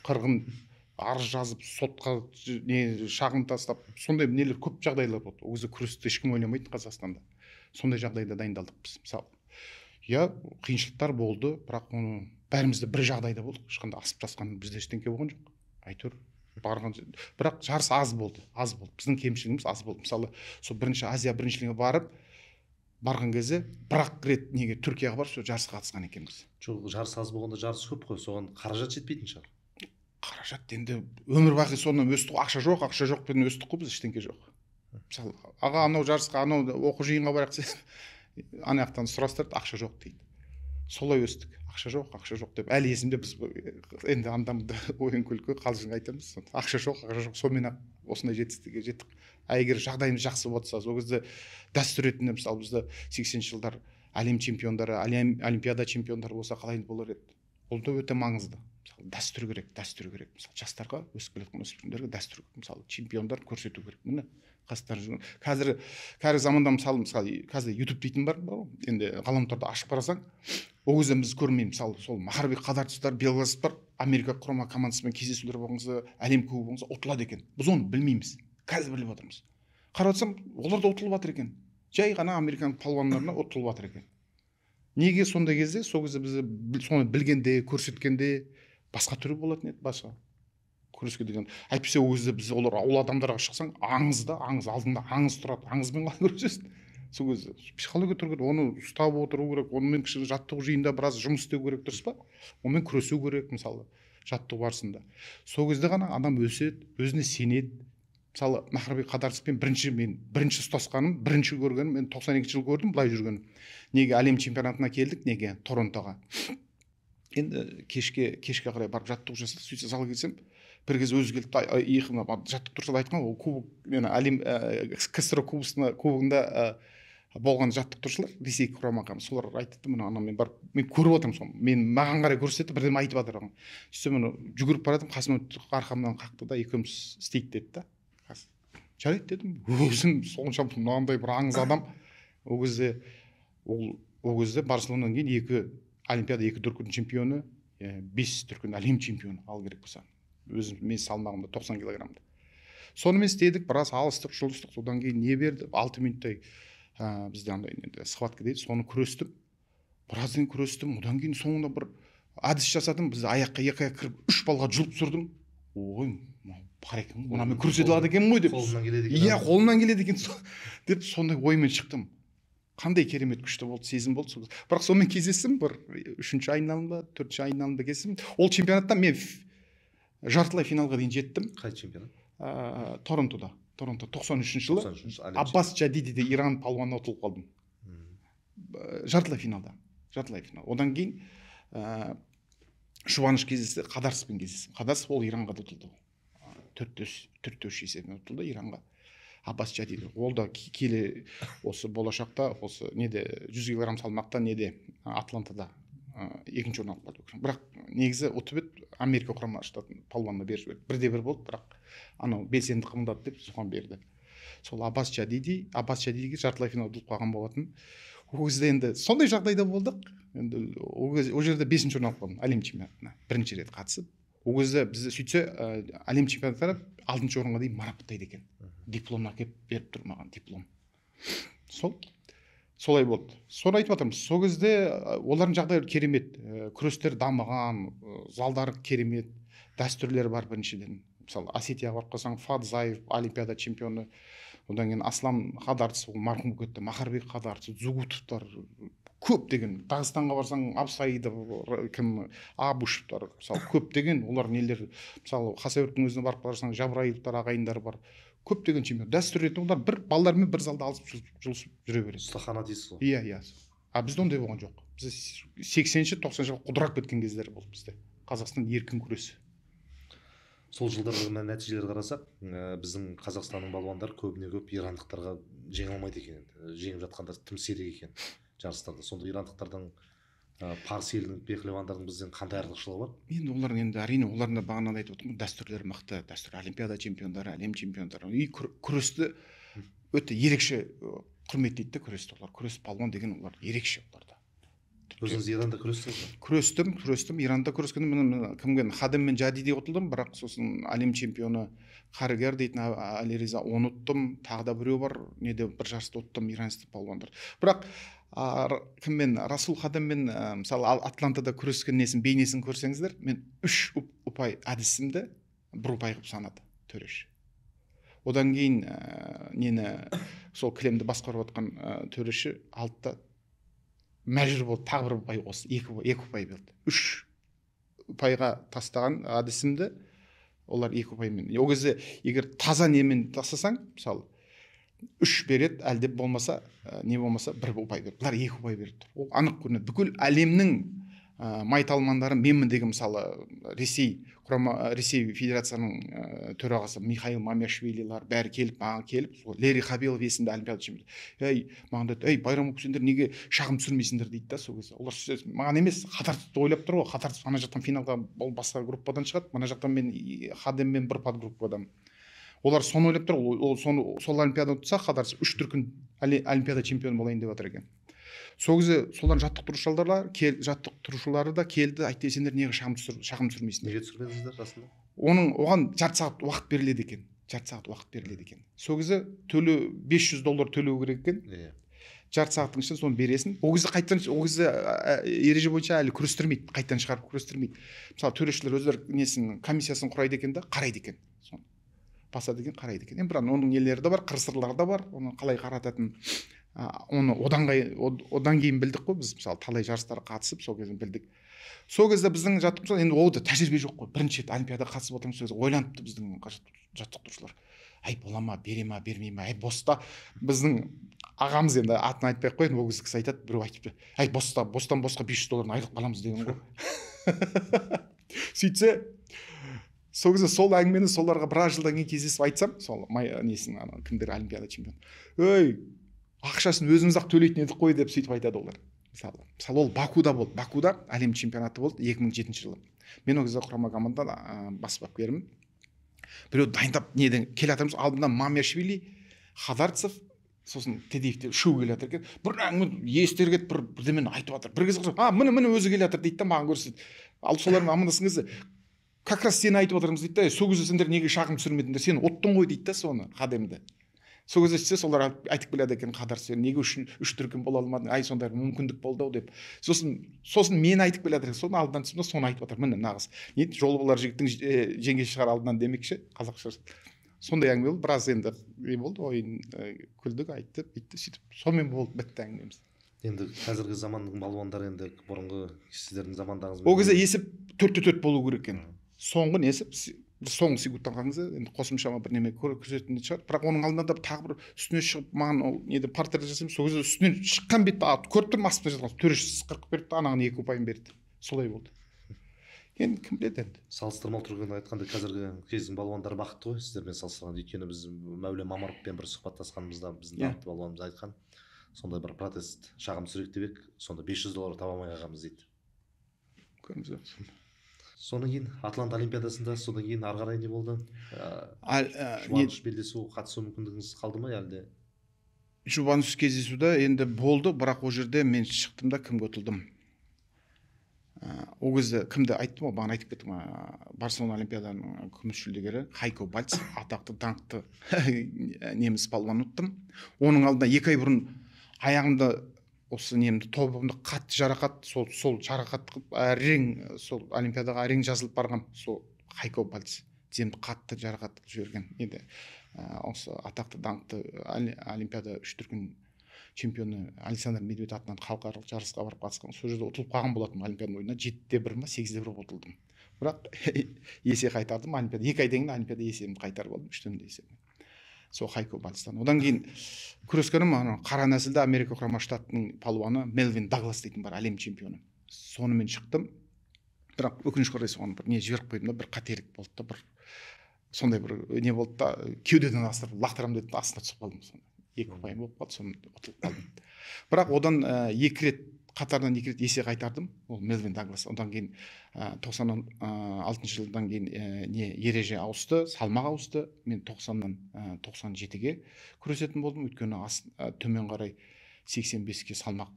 қырғын арыз жазып, сотқа не шағым тастап, сондай нелер көп жағдайлар болды. Ол кезде күресті ешкім ойнамайтын Қазақстанда. Сондай жағдайда дайындалдық біз мысалы. Иә, қиыншылықтар болды, бірақ оны бәріміз де бір жағдайда болдық. Ешқандай асып тасқан бізде ештеңе болған жоқ. Әйтеуір барған, бірақ жарыс аз болды, аз болды. Біздің кемшілігіміз аз болды. Мысалы, сол бірінші Азия біріншілігіне барған кезде бір-ақ рет неге Түркияға барып сол жарысқа қатысқан екенбіз. Жоқ, жарыс аз болғанда жарыс көп қой, соған қаражат жетпейтін шығар. Қаражат енді өмір бақи соны өстік, ақша жоқ, ақша жоқпен өстік қой біз, ештеңе жоқ. Мысалы, аға анау жарысқа, анау оқу жиынға барайық десе, ана жақтан сұрастырды, ақша жоқ дейді. Солай өстік, ақша жоқ, ақша жоқ деп. Әлі есімде біз енді анда-мында ойын күлкі қалжың айтамыз. Ақша жоқ, ақша жоқ, сонымен ақ осындай жетістікке жеттік. А егер жағдайымыз жақсы болса, сол кезде дәстүр ретінде мысалы бізде 80-ші жылдар әлем чемпиондары, олимпиада чемпиондары болса қалай болар еді? Ол да өте маңызды. Мысалы, дәстүр керек, дәстүр керек. Мысалы, жастарға, өсіп келе жатқан өспірімдерге дәстүр керек. Мысалы, чемпиондар көрсету керек. Міне қастар жүрген. Қазір заманда мысалы, қазір YouTube дейтін бар ғой. Енді ғаламторды ашып қарасаң, ол кезде біз көрмейміз. Мысалы, сол Махарбек Қадарцевтар, Белоглазовтар Америка құрама командасымен кездесулер болған кезде, әлем кубогы болған кезде ұтылады екен. Біз оны білмейміз. Қазір біліп отырмыз. Қарап отырсам, олар да ұтылып жатыр екен. Жай ғана американ палуандарына ұтылып жатыр екен. Неге сондай кезде, сол кезде біз соны білгенде, көрсеткенде басқа түрі болатын еді, басқа күреске деген. Әйтпесе ол кезде біз олар ауыл адамдарға шықсаң, аңыз да, аңыз алдында аңыз тұрады, аңызбен қалай күресесің? Сол кезде психология тұру керек, оны ұстап отыру керек, онымен кішкене жаттығу жиында біраз жұмыс істеу керек, дұрыс па? Онымен күресу керек, мысалы, жаттығу барысында. Сол кезде ғана адам өседі, өзіне сенеді. Мысалы, Махарбек Қадарцевпен бірінші ұстасқаным, бірінші көргенім, мен 92 жыл көрдім, былай жүргенім. Неге әлем чемпионатына келдік, неге Торонтоға. Енді кешке қарай барып жаттығу жасадық, сөйтсе залға келсем, бір кезде өзі келді, иығына жаттықтырушылар айтқан, ол кубок, мен әлем КСРО кубогында болған жаттықтырушылар, Ресей құрама командасы, солар айтты, мына ана мен барып, мен көріп отырмын соны, мен маған қарай көрсетті, бірдеме айтып жатыр оған. Сөйтсем, міне жүгіріп бара жатырмын, қасыма арқамнан қақты да, екеуміз істейік деді да. Жарайды дедім, өзім сонша мынандай бір аңыз адам. Ол кезде Барселонадан кейін 2 олимпиада, 2 дүркін чемпионы, 5 дүркін әлем чемпионы ал керек болса. Өзім мен салмағымда 90 килограммда. Сонымен істедік, біраз алыстық, жұлыстық, содан кейін не берді? 6 минуттай бізде андай енді схватка дейді, соны күрестім. Біраздан күрестім, одан кейін соңында бір әдіс жасадым, біз аяққа екі аяқ кіріп 3 балға жұлып түсірдім. Ой, бар екен, мына мен күресе алады екенмін ғой деп. Қолымнан келеді екен. Иә, қолымнан келеді екен деп сондай оймен шықтым. Қандай керемет күшті болды, сезім болды. Бірақ сонымен кездестім, бір 3-ші айналымда, 4-ші айналымда кездестім. Ол чемпионатта мен жартылай финалға дейін жеттім. Қай чемпионат? Торонтода. Торонто 93 жылы. Аббас Джадидиде Иран палуанына ұтылып қалдым. Жартылай финалда. Жартылай финал. Одан кейін Жұбаныш кездесті, Қадарцевпен кездестім. Қадарцев ол Иранға да ұтылды. 4-3 есебімен ұтылды Иранға. Аббас Джадиди. Ол да келе осы болашақта, осы неде 100 килограмм салмақта неде Атлантада Екінші орын алып қалды. Бірақ негізі ұтып еді, Америка құрама штатын палуанына беріп жіберді. 1-1 болды, бірақ анау белсенді қимылдады деп соған берді. Сол Аббас Жадидиге жартылай финалда ұтылып қалған болатын. Ол кезде енді сондай жағдайда болдық. Енді ол жерде 5-ші орын алып қалдым әлем чемпионатына. Бірінші рет қатысып. Ол кезде бізді сөйтсе әлем чемпионаттары 6-шы орынға дейін марапаттайды екен. Диплом әкеліп беріп тұр маған, диплом. Солай болды. Соны айтып жатырмыз. Сол кезде олардың жағдайлары керемет, күрестер дамыған, залдары керемет, дәстүрлері бар біріншіден. Мысалы, Осетияға барып қалсаң, Фадзаев олимпиада чемпионы, одан кейін Аслан Хадарцев, ол марқұм болып кетті, Махарбек Хадарцев, Зугутовтар көптеген. Дағыстанға барсаң, Абсаидов, кім, Абушевтар, мысалы, көптеген олар нелер, мысалы, Хасавюрттың өзіне барып қарасаң, Жабраиловтар ағайындар бар. Көптеген чемпион. Дәстүр ретінде олар бір балалармен бір залда алысып жұлысып жүре береді. Ұстахана дейсіз ғой. Иә, иә. А бізде ондай болған жоқ. Бізде 80-ші, 90-шы жылы құдырап кеткен кездер болды бізде. Қазақстан еркін күресі. Сол жылдардағы нәтижелерге қарасақ, біздің Қазақстанның балуандары көбіне көп ирандықтарға жеңе алмайды екен енді. Жеңіп жатқандар тым сирек екен жарыстарда. Сонда ирандықтардың, парсы елінің пехлевандардың бізден қандай артықшылығы бар? Енді олар енді әрине олардың да бағанада айтып отырмын, дәстүрлері мықты, дәстүр олимпиада чемпиондары, әлем чемпиондары. И күресті өте ерекше құрметтейді де күресті олар. Күрес палуан деген олар ерекше оларда. Өзіңіз Иранда күрестіңіз бе? Күрестім. Иранда күрескенде міне кімге Хадем мен Жадиди ұтылдым, бірақ сосын әлем чемпионы Қаргер дейтін Алириза оны ұттым, тағы да біреу бар, неде бір жарыста ұттым иранский палуандар. Бірақ кіммен Расул Хадеммен, мысалы, Атлантада күрескен несін, бейнесін көрсеңіздер, мен 3 ұпай әдісімді 1 ұпай қылып санады төреш. Одан кейін нені сол кілемді басқарып отқан төреші алды да мәжбүр болды, тағы 1 ұпай қосты, 2 ұпай берді. 3 ұпайға тастаған әдісімді олар 2 ұпаймен. Ол кезде егер таза немен тастасаң, мысалы, 3 береді, әлде болмаса, не болмаса 1 ұпай береді. Бұлар 2 ұпай беріп тұр. Ол анық көрінеді. Бүкіл әлемнің майталмандары менмін деген, мысалы, Ресей құрама, Ресей Федерациясының төрағасы Михаил Мамиашвилилар бәрі келіп, маған келіп, сол Лери Хабилов есімді олимпиада чемпионы. Ей, маған деді, ей, Байрамов, сендер неге шағым түсірмейсіңдер дейді да сол кезде. Олар маған емес, Хатарцевті ойлап тұр ғой. Хатарцев ана жақтан финалға, ол басқа группадан шығады, мына жақтан мен Хадеммен бір подгруппадан. Олар соны ойлап тұр, ол соны, сол олимпиаданы ұтса, Хатарцев 3 дүркін олимпиада чемпионы болайын деп жатыр екен. Сол кезде солардың жаттықтырушылары да келді, айтты, сендер неге шағым түсірмейсіңдер? Неге түсірмедіңіздер расында? Оған жарты сағат уақыт беріледі екен. Жарты сағат уақыт беріледі екен. Сол кезде төлеу $500 төлеу керек екен. Жарты сағаттың ішінде соны бересің. Ол кезде қайтадан, ол кезде ереже бойынша әлі күрестірмейді, қайтадан шығарып күрестірмейді. Мысалы, төрешілер өздері несін, комиссиясын құрайды екен да, қарайды екен. Соны басады екен, қарайды екен. Енді бірақ оның нелері де бар, қыр-сырлары да бар, оны қалай қарататын, оны одан кейін білдік қой біз, мысалы, талай жарыстарға қатысып, сол кезде білдік. Сол кезде біздің жаттықтырушылар, енді ол да тәжірибе жоқ қой, бірінші рет олимпиадаға қатысып отырмыз, сол кезде ойланыпты біздің жаттықтырушылар. Әй, бола ма, бере ма, бермей ма, әй, боста біздің ағамыз, енді атын айтпай ақ қояйын, ол кісі айтады, біреу айтыпты, әй, боста, бостан босқа $500 айырылып қаламыз деген ғой. Сөйтсе, сол кезде сол әңгімені соларға біраз жылдан кейін кездесіп айтсам, сол несін, ана кімдер олимпиада чемпионы, ей, ақшасын өзіміз ақ төлейтін едік қой деп сөйтіп айтады олар. Мысалы, ол Бакуда болды. Бакуда әлем чемпионаты болды 2007 жылы. Мен ол кезде құрама командада бас бапкермін. Біреу дайындап неден келе жатырмыз, алдымнан Мамиашвили, Хадарцев, сосын Тедеев деп үшеуі келе жатыр екен. Бір әңгіме естері кетіп, бір бірдемені айтып жатыр. Бір кезде қарасам, а, міне өзі келе жатыр дейді да маған көрсетеді. Ал солармен амандасқан кезде как раз сені айтып отырмыз дейді да, сол кезде сендер неге шағым түсірмедіңдер, сен ұттың ғой дейді да соны, Хадемді. Сол кезде сөйтсе, солар айтып келеді екен, Қадар, сен неге үш дүркін бола алмадың, ай, сондай мүмкіндік болды ау деп. Сосын мен айтып келе жатыр, соны алдынан түсіп, соны айтып жатыр. Міне нағыз. Не жолы болар жігіттің жеңгесі шығар алдынан демекші, қазақша. Сондай әңгіме болды, біраз енді не болды, ойын күлдік, айтты, бүйтті, сөйтіп. Сонымен болды, бітті әңгімеміз. Енді қазіргі заманның балуандары енді бұрынғы сіздердің замандағыңыз. Ол кезде есеп 4-4 болу керек екен. Соңғы есеп соңғы секундтан қалған кезде енді қосымшама бір неме көрсететін шығар. Бірақ оның алдында да тағы бір үстіне шығып маған ол неде портрет жасаймын. Сол кезде үстінен шыққан бетті көріп тұрмын, астында жатқан төреші сықырып берді, анаған 2 ұпайын берді. Солай болды. Енді кім біледі енді. Салыстырмалы түрде айтқанда қазіргі кездің балуандары бақытты ғой сіздермен салыстырғанда. Өйткені біз Мәулен Мамыровпен бір сұхбаттасқанымызда біздің Иә. Бақытты балуанымыз айтқан, сондай бір протест шағым түсірейік деп едік, сонда $500 таба алмай қалғанбыз дейді. Көрдіңіз бе? Содан кейін Атланта Олимпиадасында, содан кейін ары қарай не болды? Жұбаныш белдесу қатысу мүмкіндігіңіз қалды ма әлде? Жұбаныш кездесуде енді болды, бірақ ол жерде мен шықтым да кімге ұтылдым? Ол кезде кімді айттым ғой, бағана айтып кеттім, Барселона Олимпиаданың күміс жүлдегері Хайко Бальц, атақты даңқты неміс палуанын ұттым. Оның алдында 2 ай бұрын аяғымда осы немді тобығымды қатты жарақат, сол жарақат қылып әрең сол Олимпиадаға әрең жазылып барғам. Сол Хайко Бальц тіземді қатты жарақат қылып жіберген. Енді осы атақты даңқты Олимпиада 3 дүркін чемпионы Александр Медведев атынан халықаралық жарысқа барып қатысқан. Сол жерде ұтылып қалған болатынмын Олимпиаданың ойынында. 7-1 ма, 8-1 ұтылдым. Бірақ есе қайтардым. Олимпиада 2 айдан кейін Олимпиада есебімді қайтарып алдым, 3-4 есебімен. Сол Хайко Бальцтан. Одан кейін күрескенім анау қара нәсілді Америка Құрама Штатының палуаны Мелвин Даглас дейтін бар, әлем чемпионы. Сонымен шықтым. Бірақ өкінішке орай соған бір не жіберіп қойдым да, бір қателік болды да, бір сондай бір не болды да, кеудеден астырып лақтырамын дедім, астына түсіп қалдым сонда. 2 ұпайым болып қалды, соны ұтылып қалдым. Бірақ одан 2 рет қатарынан 2 рет есе қайтардым. Ол Мелвин Даглас. Одан кейін 96 жылдан кейін не ереже ауысты, салмақ ауысты. Мен 90-нан 97-ге күресетін болдым. Өйткені төмен қарай 85-ке салмақ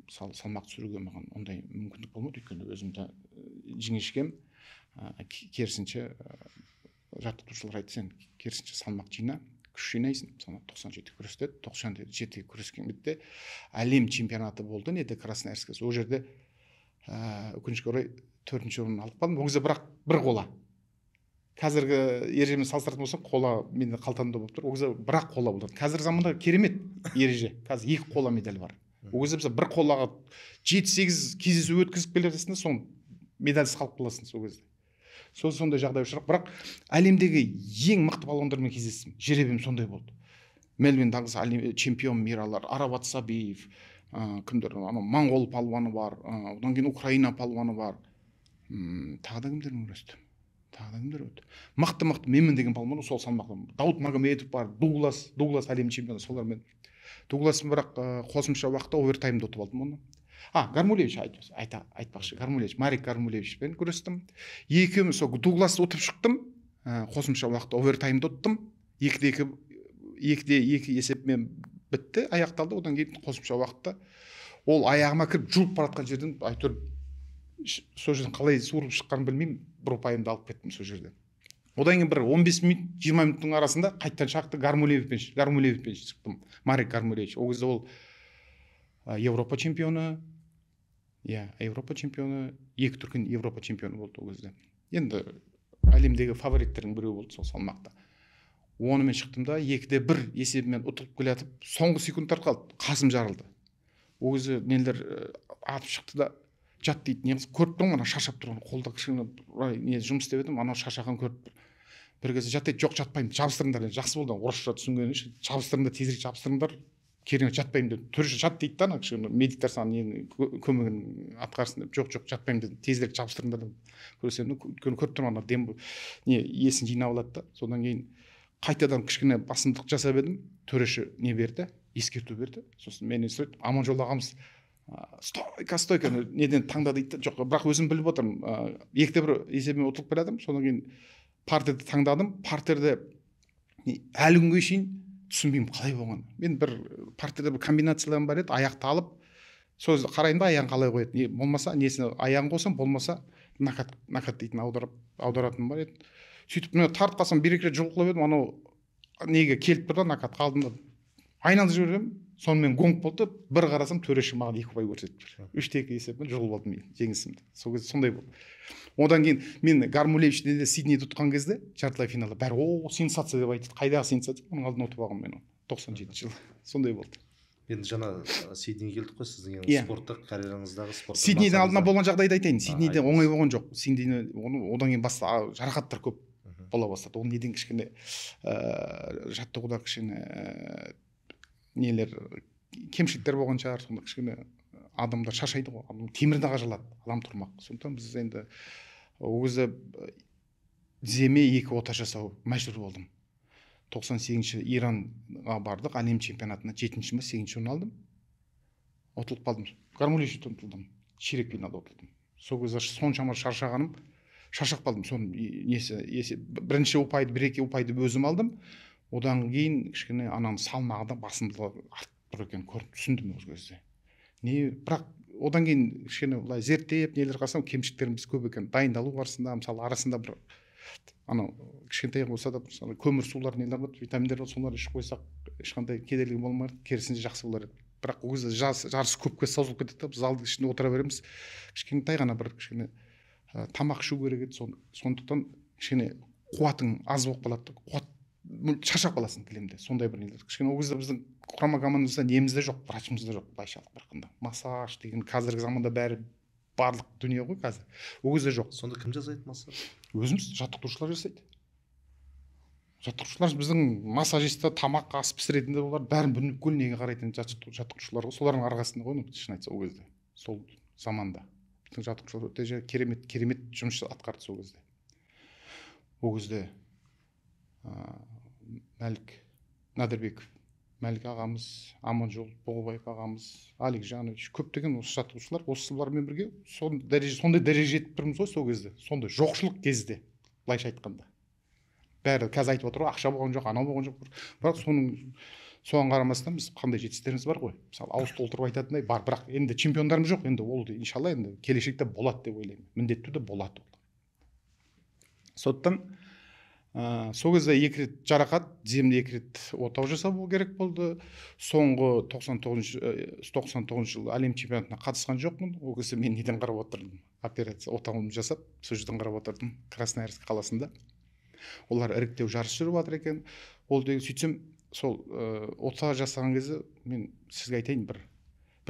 түсіруге маған ондай мүмкіндік болмады. Өйткені өзім де жіңішкем, керісінше жаттықтырушылар айтты, сен керісінше салмақ жина, күш жинайсың. Соны 97 күресті, 97 күрескен бетте әлем чемпионаты болды, неде Красноярскте. Ол жерде өкінішке орай 4-ші орын алып қалдым. Ол кезде бірақ бір қола. Қазіргі ережемен салыстыратын болсақ, қола менде қалтамда болып тұр. Ол кезде бірақ қола болды. Қазіргі заманда керемет ереже. Қазір 2 қола медаль бар. Ол кезде біз бір қолаға 7-8 кездесу өткізіп келе жатасың да, соны медальсіз қалып қаласың сол кезде. Сол сондай жағдай ұшырап, бірақ әлемдегі ең мықты палуандармен кездестім. Жеребем сондай болды. Мелвин Даглас чемпион миралар, Арабат Сабиев, кімдер, анау моңғол палуаны бар, одан кейін Украина палуаны бар. Тағы да кімдермен күрестім? Тағы да кімдер өтті? Мықты-мықты менмін деген палуан сол салмақта. Дауд Магомедов бар, Дуглас әлем чемпионы, солармен. Дугласын бірақ қосымша уақытта овертаймда ұтып алдым оны. Гармулевич айтпақшы, Гармулевич, Марик Гармулевичпен күрестім. Екеуміз сол Дугласты ұтып шықтым, қосымша уақытта овертаймда ұттым. 2-2 есепмен бітті, аяқталды. Одан кейін қосымша уақытта ол аяғыма кіріп жұлып бара жатқан жерден әйтеуір сол жерден қалай суырып шыққанын білмеймін, бір ұпайымды алып кеттім сол жерден. Одан кейін бір 15 минут, 20 минуттың арасында қайтадан шақты Гармулевичпен шықтым. Марик Гармулевич. Ол кезде ол Европа чемпионы, Европа чемпионы, 2 дүркін Европа чемпионы болды ол кезде. Енді әлемдегі фавориттердің біреуі болды сол салмақта. Онымен шықтым да 2-1 есебімен ұтылып келе жатып, соңғы секундтар қалды, қасым жарылды. Ол кезде нелер атып шықты да, жат дейді, не көріп тұрмын, ана шаршап тұрған, қолда кішкене не жұмыс істеп едім, анау шаршаған көріп тұр. Бір кезде жат дейді, жоқ жатпаймын, жабыстырыңдар, жақсы болды, орысша түсінгені үшін, жабыстырыңдар, тезірек жабыстырыңдар, керемет жатпаймын дедім. Төрші жат дейді да, ана кішкене медиктер саған нені көмегін атқарсын деп, жоқ жатпаймын дедім, тезірек жабыстырыңдар деп. Көрсем, өйткені көріп тұрмын, ана дем не есін жинап алады да. Содан кейін қайтадан кішкене басымдық жасап едім, төреші не берді, ескерту берді. Сосын менен сұрайды, Аманжол ағамыз стойка, стойка неден таңда дейді. Жоқ, бірақ өзім біліп отырмын, 2-1 есебімен ұтылып келе жатырмын. Содан кейін партерді таңдадым. Партерде әлі күнге шейін түсінбеймін қалай болғанын. Мен бір партерде бір комбинацияларым бар еді, аяқты алып, сол қараймын да аяғын қалай қояды. Не болмаса несіне аяғын қосам, болмаса накат дейтін аударатыным бар еді. Сөйтіп мен тартып қалсам, бір екі рет жұлқылап едім, анау неге келіп тұр да накат қалдым да айналдырып жіберемін. Сонымен гонг болды, бір қарасам төреші маған 2 ұпай көрсетіп тұр. 3-2 есебімен жұлып алдым мен жеңісімді. Сол кезде сондай болды. Одан кейін мен Гармулевичті де Сиднейде ұтқан кезде жартылай финалда бәрі о сенсация деп айтты. Қайдағы сенсация? Оның алдын ұтып алғанмын мен оны. 97 жылы. Сондай болды. Енді жаңа Сиднейге келдік қой, сіздің енді спорттық карьераңыздағы спорттық. Сиднейдің алдына болған жағдайды айтайын. Сиднейде оңай болған жоқ. Сиднейде одан кейін баста жарақаттар көп бола бастады. Ол неден кішкене жаттығуда кішкене нелер кемшіліктер болған шығар, сонда кішкене адамдар шаршайды ғой, адам темірді қажалады, адам тұрмақ. Сондықтан біз енді ол кезде тіземе 2 ота жасау мәжбүр болдым. 98-ші Иранға бардық, әлем чемпионатына 7-ші ма 8-ші орын алдым. Ұтылып қалдым. Гармулевичтен ұтылдым. Ширек финалда ұтылдым. Сол кезде соншама шаршағаным, шаршап қалдым. Соның несі, бірінші ұпайды, бір-екі ұпайды өзім алдым. Одан кейін кішкене ананың салмағы да басымдылығы артып тұр екен, көріп түсіндім ол кезде. Не, бірақ одан кейін кішкене былай зерттеп нелер қарасам, кемшіліктеріміз көп екен. Дайындалу барысында, мысалы, арасында бір анау кішкентай болса да, мысалы, көмір сулар нелер бар, витаминдер бар, соларды ішіп қойсақ ешқандай кедергі болмайды, керісінше жақсы болар еді. Бірақ ол кезде жарыс көпке созылып кетеді да, біз залдың ішінде отыра береміз. Кішкентай ғана бір кішкене тамақ ішу керек еді. Сондықтан кішкене қуатың аз болып қалады да, қуат шаршап қаласың кілемде. Сондай бір нелер. Кішкене ол кезде біздің құрама командамызда неміз де жоқ, врачымыз да жоқ, былайша айтқанда. Массаж деген қазіргі заманда бәрі барлық дүние ғой қазір. Ол кезде жоқ. Сонда кім жасайды массаж? Өзіміз, жаттықтырушылар жасайды. Жаттықтырушылар біздің массажист, тамақ ас пісіретін де олар, бәрін бүкіл неге қарайтын жаттықтырушылар ғой. Солардың арқасында ғой, шын айтса, ол кезде. Сол заманда. Біздің жаттықтырушылар өте керемет, керемет жұмыс атқарды сол кезде. Ол кезде Мәлік Надырбеков, Мәлік ағамыз, Аманжол Боғыбаев ағамыз, Алик Жанович, көптеген осы жаттықтырушылар, осылармен бірге сондай дәрежеге жетіп тұрмыз ғой сол кезде. Сондай жоқшылық кезде, былайша айтқанда. Бәрі қазір айтып отыр ғой, ақша болған жоқ, анау болған жоқ. Бірақ соған қарамастан біз қандай жетістіктеріміз бар ғой. Мысалы, ауыз толтырып айтатындай бар, бірақ енді чемпиондарымыз жоқ. Енді ол иншалла енді келешекте болады деп ойлаймын. Міндетті түрде болады ол. Соттан сол кезде 2 рет жарақат, тіземде 2 рет отау жасау керек болды. Соңғы 99 жылы әлем чемпионатына қатысқан жоқпын. Ол кезде мен неден қарап отырдым? Операция отауымды жасап, сол жерден қарап отырдым, Красноярск қаласында. Олар іріктеу жарыс жүріп жатыр екен. Ол деген сөйтсем, сол ота жасаған кезде мен сізге айтайын, бір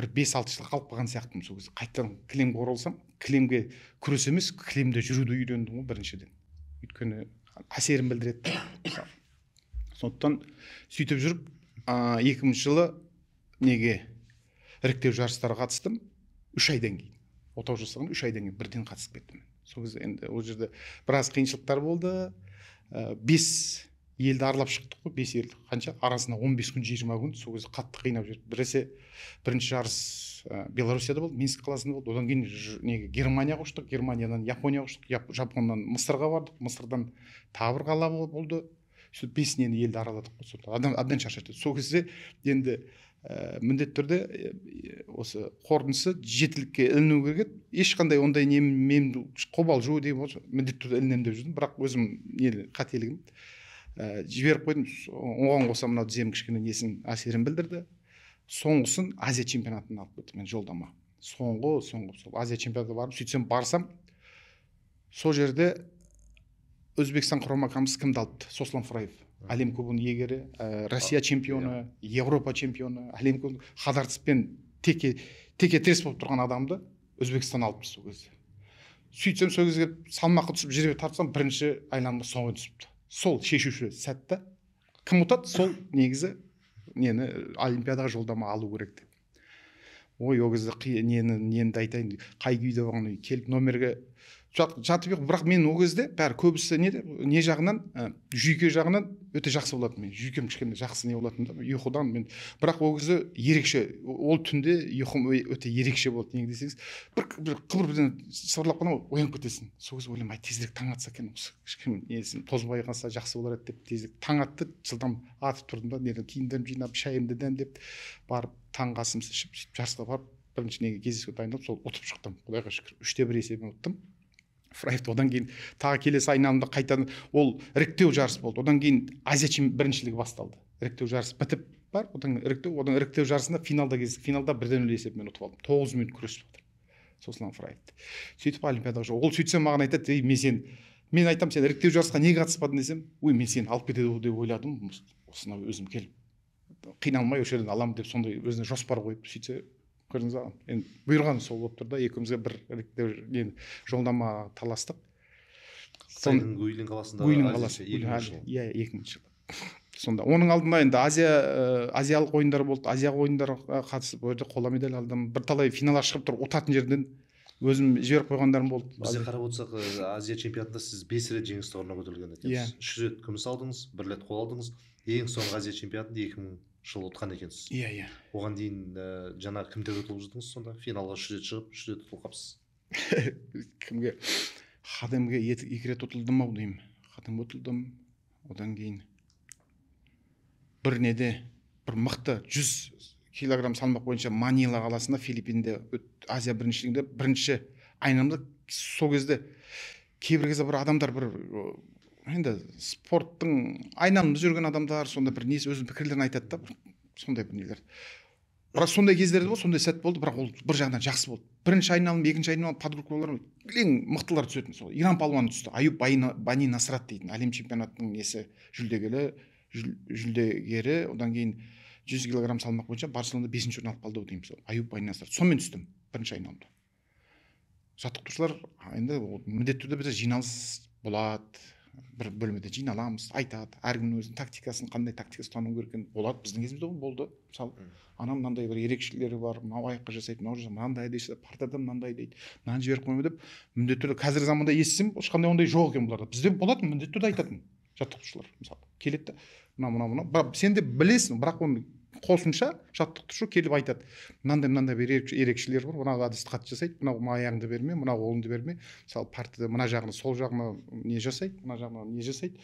5-6 жыл қалып қалған сияқтымын сол кезде. Қайтадан кілемге оралсам, кілемге күрес емес, кілемде жүруді үйрендім ғой біріншіден. Өйткені әсерін білдіреді. Сондықтан сөйтіп жүріп 2000 жылы неге іріктеу жарыстарға қатыстым. 3 айдан кейін. Отау жасаған 3 айдан кейін бірден қатысып кеттім. Сол кезде енді ол жерде біраз қиыншылықтар болды. 5 елді аралап шықтық қой, 5 ел. Қанша? Арасында 15 күн, 20 күн. Сол кезде қатты қинап жүрді. Біресе бірінші жарыс Белоруссияда болды, Минск қаласында болды. Одан кейін неге Германияға ұштық, Германиядан Японияға ұштық, Жапоннан Мысырға бардық, Мысырдан тағы бір қала болды. Сөйтіп 5 нені елді араладық қой. Сонда адам әбден шаршады. Сол кезде енді міндетті түрде осы қорытындысы жетілікке іліну керек еді. Ешқандай ондай мен қобалжу деген болса, міндетті түрде ілінемін деп жүрдім. Бірақ өзім қателігім жіберіп қойдым. Оған қоса мынау тізем кішкене несін әсерін білдірді. Соңғысын Азия чемпионатына алып кеттім мен жолдама. Соңғы сол Азия чемпионатына барып, сөйтсем барсам, сол жерде Өзбекстан құрама командасы кімді алыпты? Сослан Фраев. Әлем кубогының иегері, Россия чемпионы, Европа чемпионы, әлем кубогының Хадарцпен теке тірес болып тұрған адамды Өзбекстан алыпты сол кезде. Сөйтсем сол кезге салмаққа түсіп жерге тартсам, бірінші айналымда соңғы түсіпті. Сол шешуші сәтті кім ұтады, сол негізі нені олимпиадаға жолдама алу керек деп. Ой, ол кезде нені айтайын, қай күйде болғанын келіп номерге жатып, бірақ мен ол кезде бәрі көбісі не жағынан, жүйке жағынан өте жақсы болатын. Мен жүйкем кішкене жақсы не болатын да, ұйқыдан мен. Бірақ ол кезде ерекше, ол түнде ұйқым өте ерекше болды. Неге десеңіз, бір қыбыр бірден сыбырлап қалған, оянып кетесің. Сол кезде ойлаймын, ай, тезірек таң атса екен, осы кішкене несін тозбай қалса жақсы болар еді деп тезірек таң атты, жылдам атып тұрдым да, неден киімдерімді жинап, шайымды дәмдеп барып таңғы асымды ішіп, сөйтіп жарысқа барып бірінші неге кездесуге дайындалып, сол ұтып шықтым. Құдайға шүкір, 3-1 есебімен ұттым. Фраевті. Одан кейін тағы келесі айналымда қайтадан ол іріктеу жарыс болды. Одан кейін Азия біріншілігі басталды. Іріктеу жарыс бітіп бар, одан іріктеу жарысында финалда кездестік. Финалда 1-0 есебімен ұтып алдым. 9 минут күресіп отырып. Сослан Фраевті. Сөйтіп олимпиадаға ол сөйтсем маған айтады, ей, мен айтам, сен іріктеу жарысқа неге қатыспадың десем, ой, мен сені алып кетеді деп ойладым, осыны өзім келіп қиналмай осы жерден аламын деп сондай өзіне жоспар қойып, сөйтсе көрдіңіз ба, енді бұйырған сол болып тұр да, екеумізге бір іріктеу жолдама таластық. Қытайдың Гуйлин қаласында. Гуйлин қаласы, иә, 2000 жылы. Сонда оның алдында енді азиялық ойындар болды, Азия ойындарға қатысып, ол жерде қола медаль алдым. Бірталай финалға шығып тұрып ұтатын жерден өзім жіберіп қойғандарым болды. Бізде қарап отырсақ, Азия чемпионатында сіз 5 рет жеңіс тұғырына көтерілген екенсіз. 3 рет күміс алдыңыз, 1 рет қол алдыңыз. Ең соңғы Азия чемпионатында 2000 жыл ұтқан екенсіз. Иә, иә. Оған дейін жаңа кімдер ұтылып жүрдіңіз сонда? Финалға 3 рет шығып, 3 рет ұтылып қалыпсыз. Кімге? Хадемге 2 рет ұтылдым ау деймін. Хадемге ұтылдым. Одан кейін бір неде бір мықты 100 килограмм салмақ бойынша Манила қаласында, Филиппинде Азия біріншілігінде бірінші айналымда. Сол кезде кейбір кезде бір адамдар бір енді спорттың айналымда жүрген адамдар сондай бір несі өзінің пікірлерін айтады да, бір сондай бір нелер. Бірақ сондай кездерде болды, сондай сәт болды, бірақ ол бір жағынан жақсы болды. Бірінші айналым, екінші айналым подгруппалар ең мықтылар түсетін. Сол Иран палуаны түсті. Аюб Бани Насрат дейтін әлем чемпионатының несі жүлдегері, одан кейін 100 килограмм салмақ бойынша Барселонада 5-ші орын алып қалды деймін сол. Аюб Бани Насрат. Сонымен түстім бірінші айналымда. Жаттықтырушылар енді міндетті түрде бізде жиналыс болады, бір бөлмеде жиналамыз, айтады, әркімнің өзінің тактикасын, қандай тактика ұстану керек екенін болады. Біздің кезімізде ол болды. Мысалы, анам мынандай бір ерекшеліктері бар, мынау аяққа жасайды, мынау жасайды, мынандай дейді, партерде мынандай дейді, мынаны жіберіп қойма деп міндетті түрде. Қазіргі заманда естісем, ешқандай ондай жоқ екен бұларда. Бізде болатын, міндетті түрде айтатын жаттықтырушылар. Мысалы, келеді де, мынау, мынау, мынау. Бірақ сен де білесің, бірақ оны қосымша жаттықтырушы келіп айтады. Мынандай мынандай бір ерекшелер бар, мынау әдісті қатты жасайды, мынау аяғыңды берме, мынау қолыңды берме. Мысалы, партияда мына жағына, сол жағына не жасайды, мына жағына не жасайды.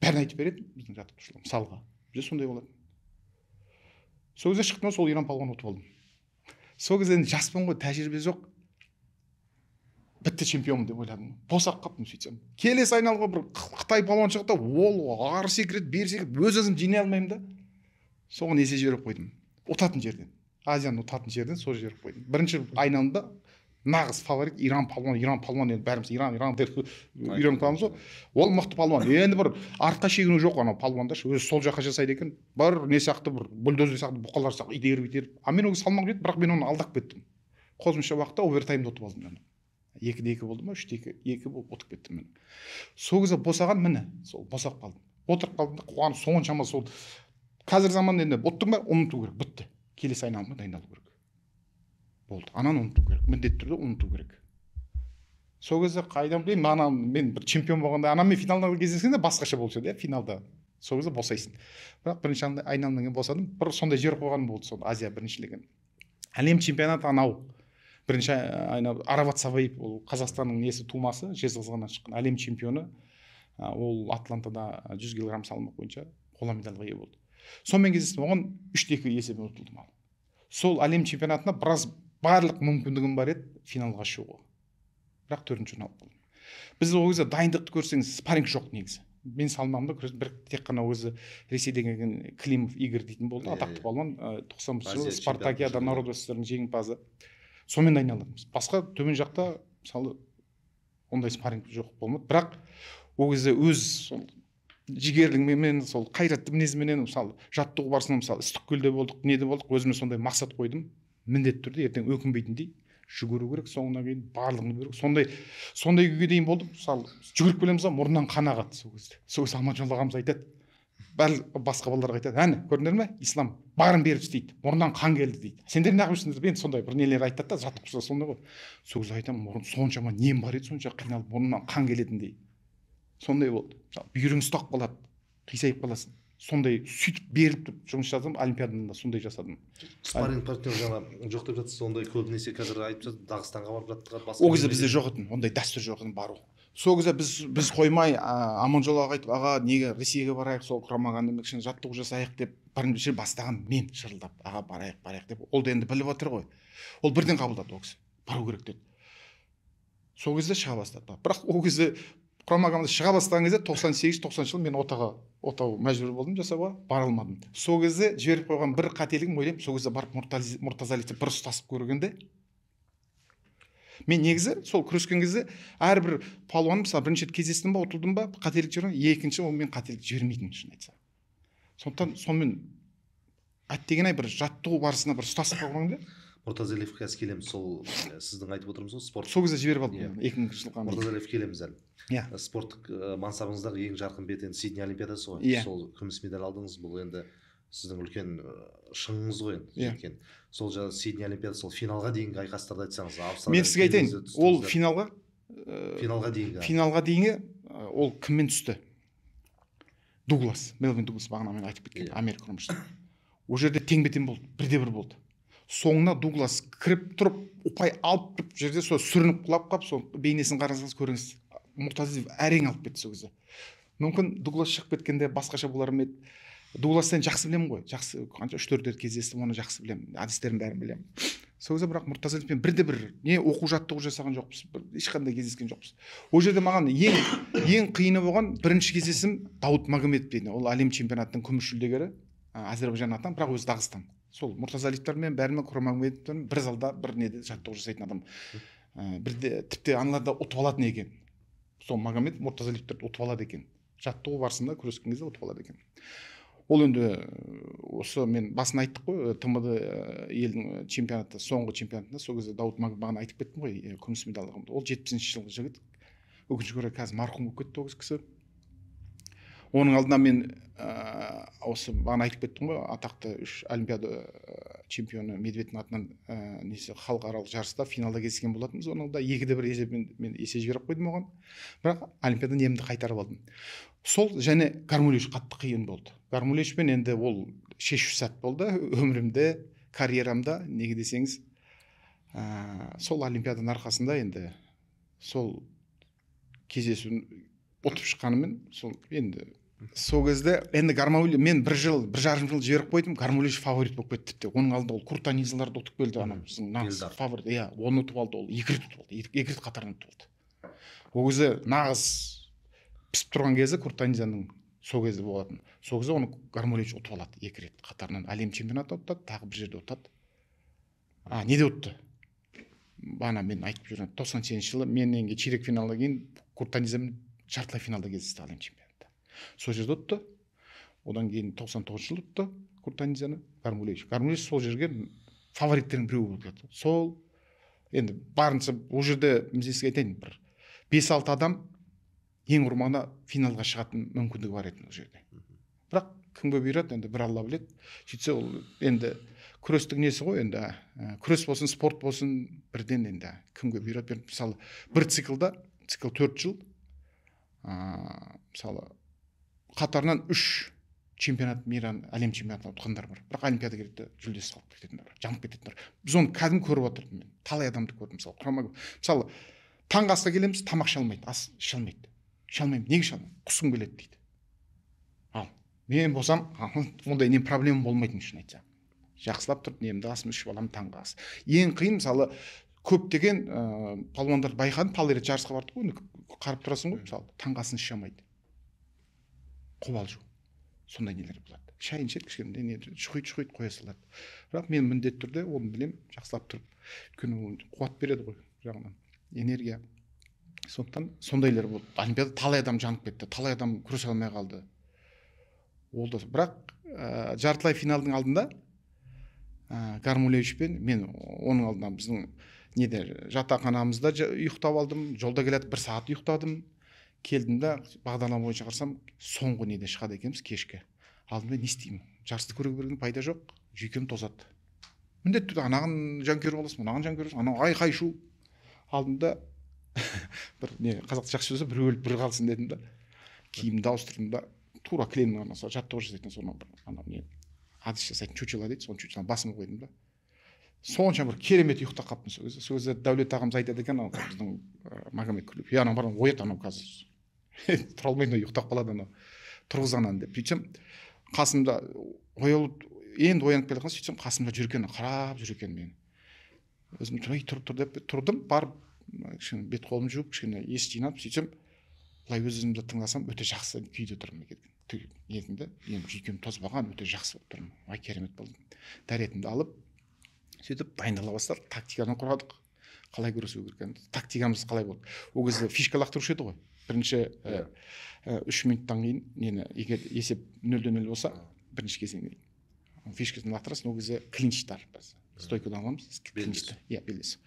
Бәрін айтып береді біздің жаттықтырушылар. Мысалға, бізде сондай болады. Сол кезде шықтым, сол Иран палуанын ұтып алдым. Сол кезде енді жаспын ғой, тәжірибе жоқ. Бітті, чемпионмын деп ойладым. Босап қалыптым сөйтсем. Келесі айналымға бір Қытай палуаны шықты, ол ары секіреді, бері секіреді, өз өзім жеңе алмаймын да. Соған есе жіберіп қойдым. Ұтатын жерден. Азияны ұтатын жерден сол жіберіп қойдым. Бірінші айналымда нағыз фаворит Иран палуан, Иран палуан енді бәріміз Иран, Иран деп үйреніп қаламыз ғой. Ол мықты палуан. Енді бір артқа шегіну жоқ анау палуанда, өзі сол жаққа жасайды екен. Бір не сияқты бір бульдозер сияқты бұқалар сияқты итеріп итеріп. А мен ол салмақ жетті, бірақ мен оны алдап кеттім. Қосымша уақытта овертаймда ұтып алдым мен. 2-2 болды ма, 3-2, 2 болып ұтып кеттім мен. Сол кезде босаған міне, сол босап қалдым. Отырып қалдым да қуанып соншама сол. Қазір заманда енді ұттың ба, ұмыту керек, бітті. Келесі айналымға дайындалу керек. Болды. Ананы ұмыту керек, міндетті түрде ұмыту керек. Сол кезде қайдан білейін, ана мен бір чемпион болғанда, анаммен финалда кездескенде басқаша болушы еді, финалда. Сол кезде босайсың. Бірақ бірінші айналымнан кейін босадым. Бір сондай жіберіп қойғаным болды сол Азия біріншілігін. Әлем чемпионаты анау. Бірінші айналым Арабат Сабаев, ол Қазақстанның несі тумасы, Жезқазғаннан шыққан әлем чемпионы. Ол Атлантада 100 килограмм салмақ бойынша қола медальға ие болды. Сонымен кездестім, оған 3-2 есебімен ұтылдым ал. Сол әлем чемпионатына біраз барлық мүмкіндігім бар еді финалға шығуға. Бірақ 4-ші орын алып қалдым. Біз ол кезде дайындықты көрсеңіз, спарринг жоқ негізі. Мен салмағымда күрестім, бір тек қана өзі Ресейден келген Климов Игорь дейтін болды, атақты палуан, 90 жылы Спартакиада народов СССР-дің жеңімпазы. Сонымен дайындаламыз. Басқа төмен жақта мысалы ондай спарринг жоқ болмады. Бірақ ол кезде өз сол жігерлігімен, сол қайратты мінезіменен, мысалы жаттығу барысында мысалы Ыстықкөлде болдық, неде болдық, өзіме сондай мақсат қойдым. Міндетті түрде ертең өкінбейтіндей жүгіру керек, соңына дейін барлығын беру. Сондай күйге дейін болдым. Мысалы жүгіріп келеміз ба, мұрнынан қан ағады сол кезде. Сол кезде Аманжол ағамыз айтады, барлық басқа балаларға айтады, әне көрдіңдер ме, Ислам барын беріп істейді, мұрнынан қан келді дейді. Сендер неғып жүрсіңдер? Енді сондай бір нелер айтады да, жаттықтырушы сондай ғой. Сол кезде айтамын, мұрын соншама нем бар еді, сонша қиналып мұрнынан қан келетіндей. Сондай болды. Мысалы, бүйірің ұстап қалады, қисайып қаласың. Сондай сөйтіп беріліп тұрып жұмыс жасадым, олимпиадада да сондай жасадым. Спарринг партнер жаңа жоқ деп жатсыз, ондай көбінесе қазір айтып жатыр, Дағыстанға барып жаттығады, басқа. Ол кезде бізде жоқ еді, ондай дәстүр жоқ еді бару. Сол кезде біз қоймай Аманжол аға айтып, аға неге Ресейге барайық, сол құрама кішкене жаттығу жасайық деп бірінші бастаған мен шырылдап, аға барайық, барайық деп. Ол да енді біліп отыр ғой. Ол бірден қабылдады ол кісі. Бару керек деді. Сол кезде шыға бастады. Бірақ ол кезде құрама команда шыға бастаған кезде 98-90 жылы мен отау мәжбүр болдым жасауға, бара алмадым. Сол кезде жіберіп қойған бір қателігім ойлаймын, сол кезде барып Мұртазалиевті бір ұстасып көргенде, мен негізі сол күрескен кезде әрбір палуан, мысалы бірінші рет кездестім ба, ұтылдым ба, қателік жібердім, екінші ол мен қателік жібермейтінмін, шын айтсам. Сондықтан сонымен әттеген-ай бір жаттығу барысында бір ұстасып қалғанда. Мұртазалиевке қазір келеміз, сол сіздің айтып отырмыз ғой, спорт. Сол кезде жіберіп алдым, 2000 жылғы. Мұртазалиев келеміз әлі. Иә. Спорттық мансабыңыздағы ең жарқын бет енді Сидней олимпиадасы ғой. Сол күміс медаль алдыңыз, бұл енді сіздің үлкен шыңыңыз ғой енді жеткен. Сол жаңа Сидней олимпиадасы, сол финалға дейінгі айқастарды айтсаңыз, Мен сізге айтайын, ол финалға дейінгі. Финалға дейінгі ол кіммен түсті? Дуглас, Мелвин Дуглас бағана мен айтып кеткен, Америка құрамашысы. Ол жерде теңбе-тең болды, бірде-бір болды. Соңына Дуглас кіріп тұрып, ұпай алып тұрып жерде сол сүрініп құлап қалып, сол бейнесін қарасаңыз көріңіз. Мұртазалиев әрең алып кетті сол кезде. Мүмкін Дуглас шығып кеткенде басқаша болар ма еді. Дугластан жақсы білемін ғой. Жақсы, қанша 3-4 рет кездестім, оны жақсы білемін. Әдістерін бәрін білемін. Сол кезде бірақ Мұртазалиевпен бірде-бір не оқу жаттығу жасаған жоқпыз, ешқандай кездескен жоқпыз. Ол жерде маған ең қиыны болған бірінші кездесім Дауыт Магомедов дейді. Ол әлем чемпионатының күміс жүлдегері, Әзербайжан атынан, бірақ өзі Дағыстан. Сол Мұртазалиевтермен бәрімен Курмагомедовтермен бір залда бір неде жаттығу жасайтын адам. Бірде тіпті аналарда ұтып алатын екен. Сол Магомедов Мұртазалиевтерді ұтып алады екен. Жаттығу барысында күрескен кезде ұтып алады екен. Ол енді осы мен басын айттық қой, ТМД елдің чемпионаты, соңғы чемпионатында сол кезде Дауыт маған айтып кеттім ғой, күміс медаль алғанымды. Ол 70-ші жылғы жігіт. Өкінішке орай қазір марқұм болып кетті ол кісі. Оның алдына мен осы бағана айтып кеттім ғой, атақты 3 олимпиада чемпионы Медведтің атынан несі халықаралық жарыста финалда кездескен болатынбыз. Оның да 2-1 есебімен мен есе жіберіп қойдым оған. Бірақ олимпиада немді қайтарып алдым. Сол және Гармулевич қатты қиын болды. Гармулевичпен енді ол шешуші сәт болды өмірімде, карьерамда, неге десеңіз, сол олимпиаданың арқасында енді сол кездесуін ұтып шыққанымен, сол енді сол кезде енді Гармулевич мен бір жыл, 1,5 жыл жіберіп қойдым, Гармулевич фаворит болып кетті тіпті. Оның алдында ол Куртанизаларды ұтып келді, анау біздің нағыз фаворит, иә, оны ұтып алды, ол 2 рет ұтып алды, 2 рет қатарынан ұтып алды. Ол кезде нағыз пісіп тұрған кезі Куртанизаның сол кезде болатын. Сол кезде оны Гармулевич ұтып алады 2 рет қатарынан. Әлем чемпионаты ұтады, тағы бір жерде ұтады. Неде ұтты? Бағана мен айтып жүрген 98 жылы менен чирек финалдан кейін Куртанизамен жартылай финалда кездесті әлем чемпионатында. Сол жерде ұтты. Одан кейін 99 жылы ұтты Куртанизаны Гармулевич. Гармулевич сол жерге фавориттердің біреуі болып кетті. Сол енді барынша ол жерде мен сізге айтайын, бір 5-6 адам ең құрмағанда финалға шығатын мүмкіндігі бар еді ол жерде. Бірақ кімге бұйырады, енді бір Алла біледі. Сөйтсе ол енді күрестің несі ғой енді, күрес болсын, спорт болсын, бірден енді кімге бұйырады. Мысалы, бір циклда, цикл 4 жыл, мысалы, қатарынан 3 чемпионат мира, әлем чемпионатын ұтқандар бар. Бірақ олимпиада келеді, жүлдесіз қалып кететіндер бар, жанып кететіндер бар. Біз оны кәдімгі көріп отырдым мен. Талай адамды көрдім, мысалы, құрама. Мысалы, таңғы асқа келеміз, тамақ іше алмайды, ас іше алмайды. Іше алмаймын, неге іше алмаймын? Құсқым келеді дейді. Ал, мен болсам, ондай не проблема болмайтын үшін айтсам. Жақсылап тұрып, немді асым ішіп аламын таңғы ас. Ең қиын, мысалы, көптеген палуандарды байқадым, талай рет жарысқа бардық қой, қарап тұрасың ғой, мысалы, таңғы асын іше алмайды. Қобалжу. Сондай нелер болады. Шайын ішеді, кішкене не шұқиды қоя салады. Бірақ мен міндетті түрде оны білем, жақсылап тұрып, өйткені ол қуат береді ғой, жағынан, энергия. Сондықтан сондайлар болды. Олимпиада талай адам жанып кетті, талай адам күресе алмай қалды. Ол да, бірақ жартылай финалдың алдында Гармулевичпен мен оның алдында біздің неде жатақханамызда ұйықтап алдым, жолда келатып 1 сағат ұйықтадым. Келдім да бағдарлама бойынша қарасам, соңғы неде шығады екенбіз кешкі. Алдым да не істеймін? Жарысты көре берген пайда жоқ, жүйкем тозады. Міндетті түрде анаған жанкүйер боласың, мынаған жанкүйер боласың, анау айқай шу. Алдым да бір не қазақта жақсы сөзі, бір өліп бір қалсын дедім да. Киімді ауыстырдым да, тура кілемнің арнасы жаттығу жасайтын соны бір анау не әдіс жасайтын чучело дейді, соны чучелоны басыма қойдым да. Сонша бір керемет ұйықтап қалыппын сол кезде. Сол кезде Дәулет ағамыз айтады екен, анау біздің Магомед Күліп, е, анау барған оят, анау қазір тұра алмайды, ұйықтап қалады анау, тұрғыз ананы деп. Сөйтсем қасымда оялып енді оянып келе жатқан, сөйтсем қасымда жүр екен, қарап жүр екен мен. Өзім тұр тұр деп тұрдым, барып кішкене бет қолымды жуып, кішкене ес жинап, сөйтсем былай өз өзімді тыңдасам, өте жақсы күйде тұрмын екен. Нетімді, енді жүйкем тозбаған, өте жақсы болып тұрмын. Ай, керемет болды. Дәретімді алып, сөйтіп дайындала бастадық, тактиканы құрадық. Қалай күресу керек екенін, тактикамыз қалай болды. Ол кезде фишка лақтырушы еді ғой. Бірінші 3 минуттан кейін нені, егер есеп 0-0 болса, бірінші кезеңде фишкасын лақтырасың, ол кезде клинчтар біз стойкадан аламыз, клинчті. Иә, белдесу.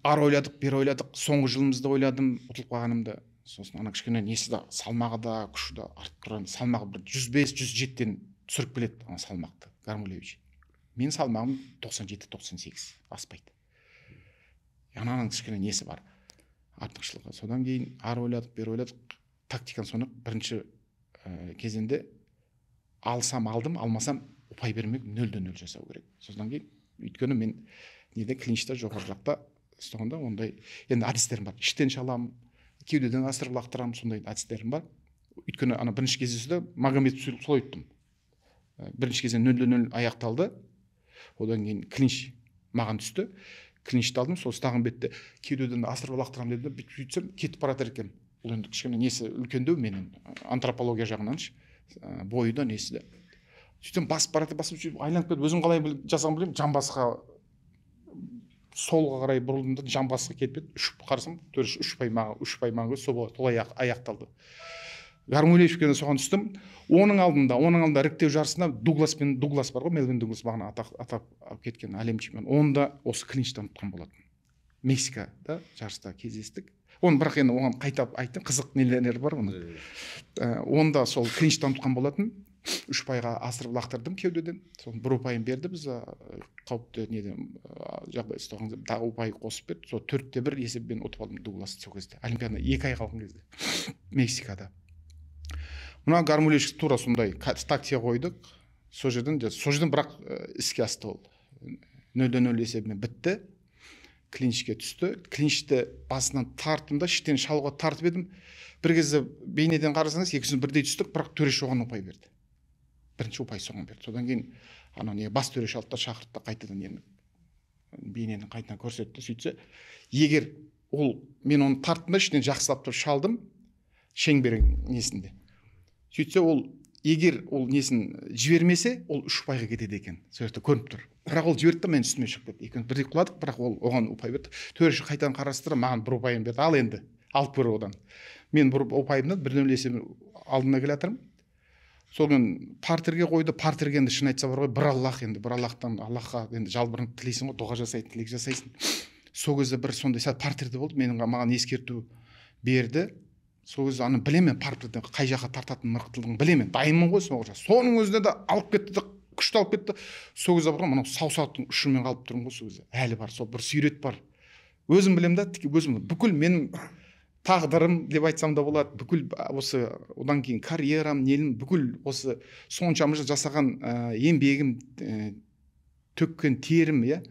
Ары ойладық, бері ойладық, соңғы жылымызды ойладым, ұтылып қалғанымды. Сосын ана кішкене несі да, салмағы да, күші де артып тұрған, салмағы бір 105-107-тен түсіріп келеді ана салмақты Гармулевич. Менің салмағым 97-98 аспайды. Ананың кішкене несі бар, артықшылығы. Содан кейін ары ойладық, бері ойладық, тактиканы соны бірінші кезеңде алсам алдым, алмасам ұпай бермек, 0-0 жасау керек. Содан кейін Өйткені мен неде клинчта жоғары жақта ұстағанда ондай енді әдістерім бар. Іштен шаламын, кеудеден асырып лақтырамын, сондай әдістерім бар. Өйткені ана бірінші кездесуде Магомед солай ұттым. Бірінші кезең 0-0 аяқталды. Одан кейін клинч маған түсті. Клинчті алдым, сол ұстаған бетте кеудеден асырып лақтырамын дедім, бүйтіп сөйтсем кетіп бара жатыр екен. Бұл енді кішкене несі үлкендеу менен, антропология жағынан бойы да несі де. Сөйтсем басып бара жатыр, басып сөйтіп айланып кетіп, өзім қалай жасағанын білмеймін, жамбасқа солға қарай бұрылдым да жамбасқа кетіп кетті. Үш қарасам, төрт үш ұпай маған, үш ұпай маған солай аяқталды. Гармулевичке соған түстім. Оның алдында іріктеу жарысында Дуглас пен Дуглас бар ғой, Мелвин Дуглас бағана атап кеткен әлем чемпионы. Оны да осы клинчтан ұтқан болатын. Мексикада жарыста кездестік. Оны бірақ енді оған қайта айттым, қызық нелер бар оның. Оны да сол клинчтан ұтқан болатын. 3 ұпайға асырып лақтырдым кеудеден. Соны бір ұпайын берді біз, қауіпті неден жағдай ұстаған кезде тағы ұпай қосып берді. Сол 4-1 есебімен ұтып алдым Дугласты сол кезде. Олимпиадада 2 ай қалған кезде Мексикада. Мына Гармулевич тура сондай тактика қойдық. Сол жерден бірақ іске асты ол. 0-0 есебімен бітті. Клинчке түсті. Клинчті басынан тарттым да іштен шалуға тартып едім. Бір кезде бейнеден қарасаңыз екісін бірдей түстік, бірақ төреші оған ұпай берді. Бірінші ұпай соған берді. Содан кейін ана не бас төреші алды да шақыртты да қайтадан нені бейнені қайтадан көрсетті. Сөйтсе, егер ол мен оны тарттым да іштен жақсылап тұрып шалдым шеңбердің несінде. Сөйтсе ол егер ол несін жібермесе, ол 3 ұпайға кетеді екен. Сол жерде көрініп тұр. Бірақ ол жіберді да мен үстіме шығып кетті. Екеуміз бірдей құладық, бірақ ол оған ұпай берді. Төреші қайтадан қарастырып, маған бір ұпайын берді. Ал енді алып көр одан. Мен бір ұпайымнан 1-0 есебімен алдына келе жатырмын. Сол күн партерге қойды. Партерге енді шын айтса бар ғой, бір Аллах енді, бір Аллахтан, Аллахқа енді жалбарынып тілейсің ғой, дұға жасайтын, тілек жасайсың. Сол кезде бір сондай сәт партерде болды, менің маған ескерту берді. Сол кезде аны білемін, партерден қай жаққа тартатынын, мықтылығын білемін, дайынмын ғой сол жаққа. Соның өзінде де алып кетті де, күшті алып кетті. Сол кезде бар ғой, мынау саусақтың ұшымен қалып тұрмын ғой сол кезде. Әлі бар, сол бір сурет бар. Өзім білемін да, өзім бүкіл менің тағдырым деп айтсам да болады, бүкіл осы одан кейін карьерам, нелім, бүкіл осы соншама жыл жасаған еңбегім, төккен терім, иә,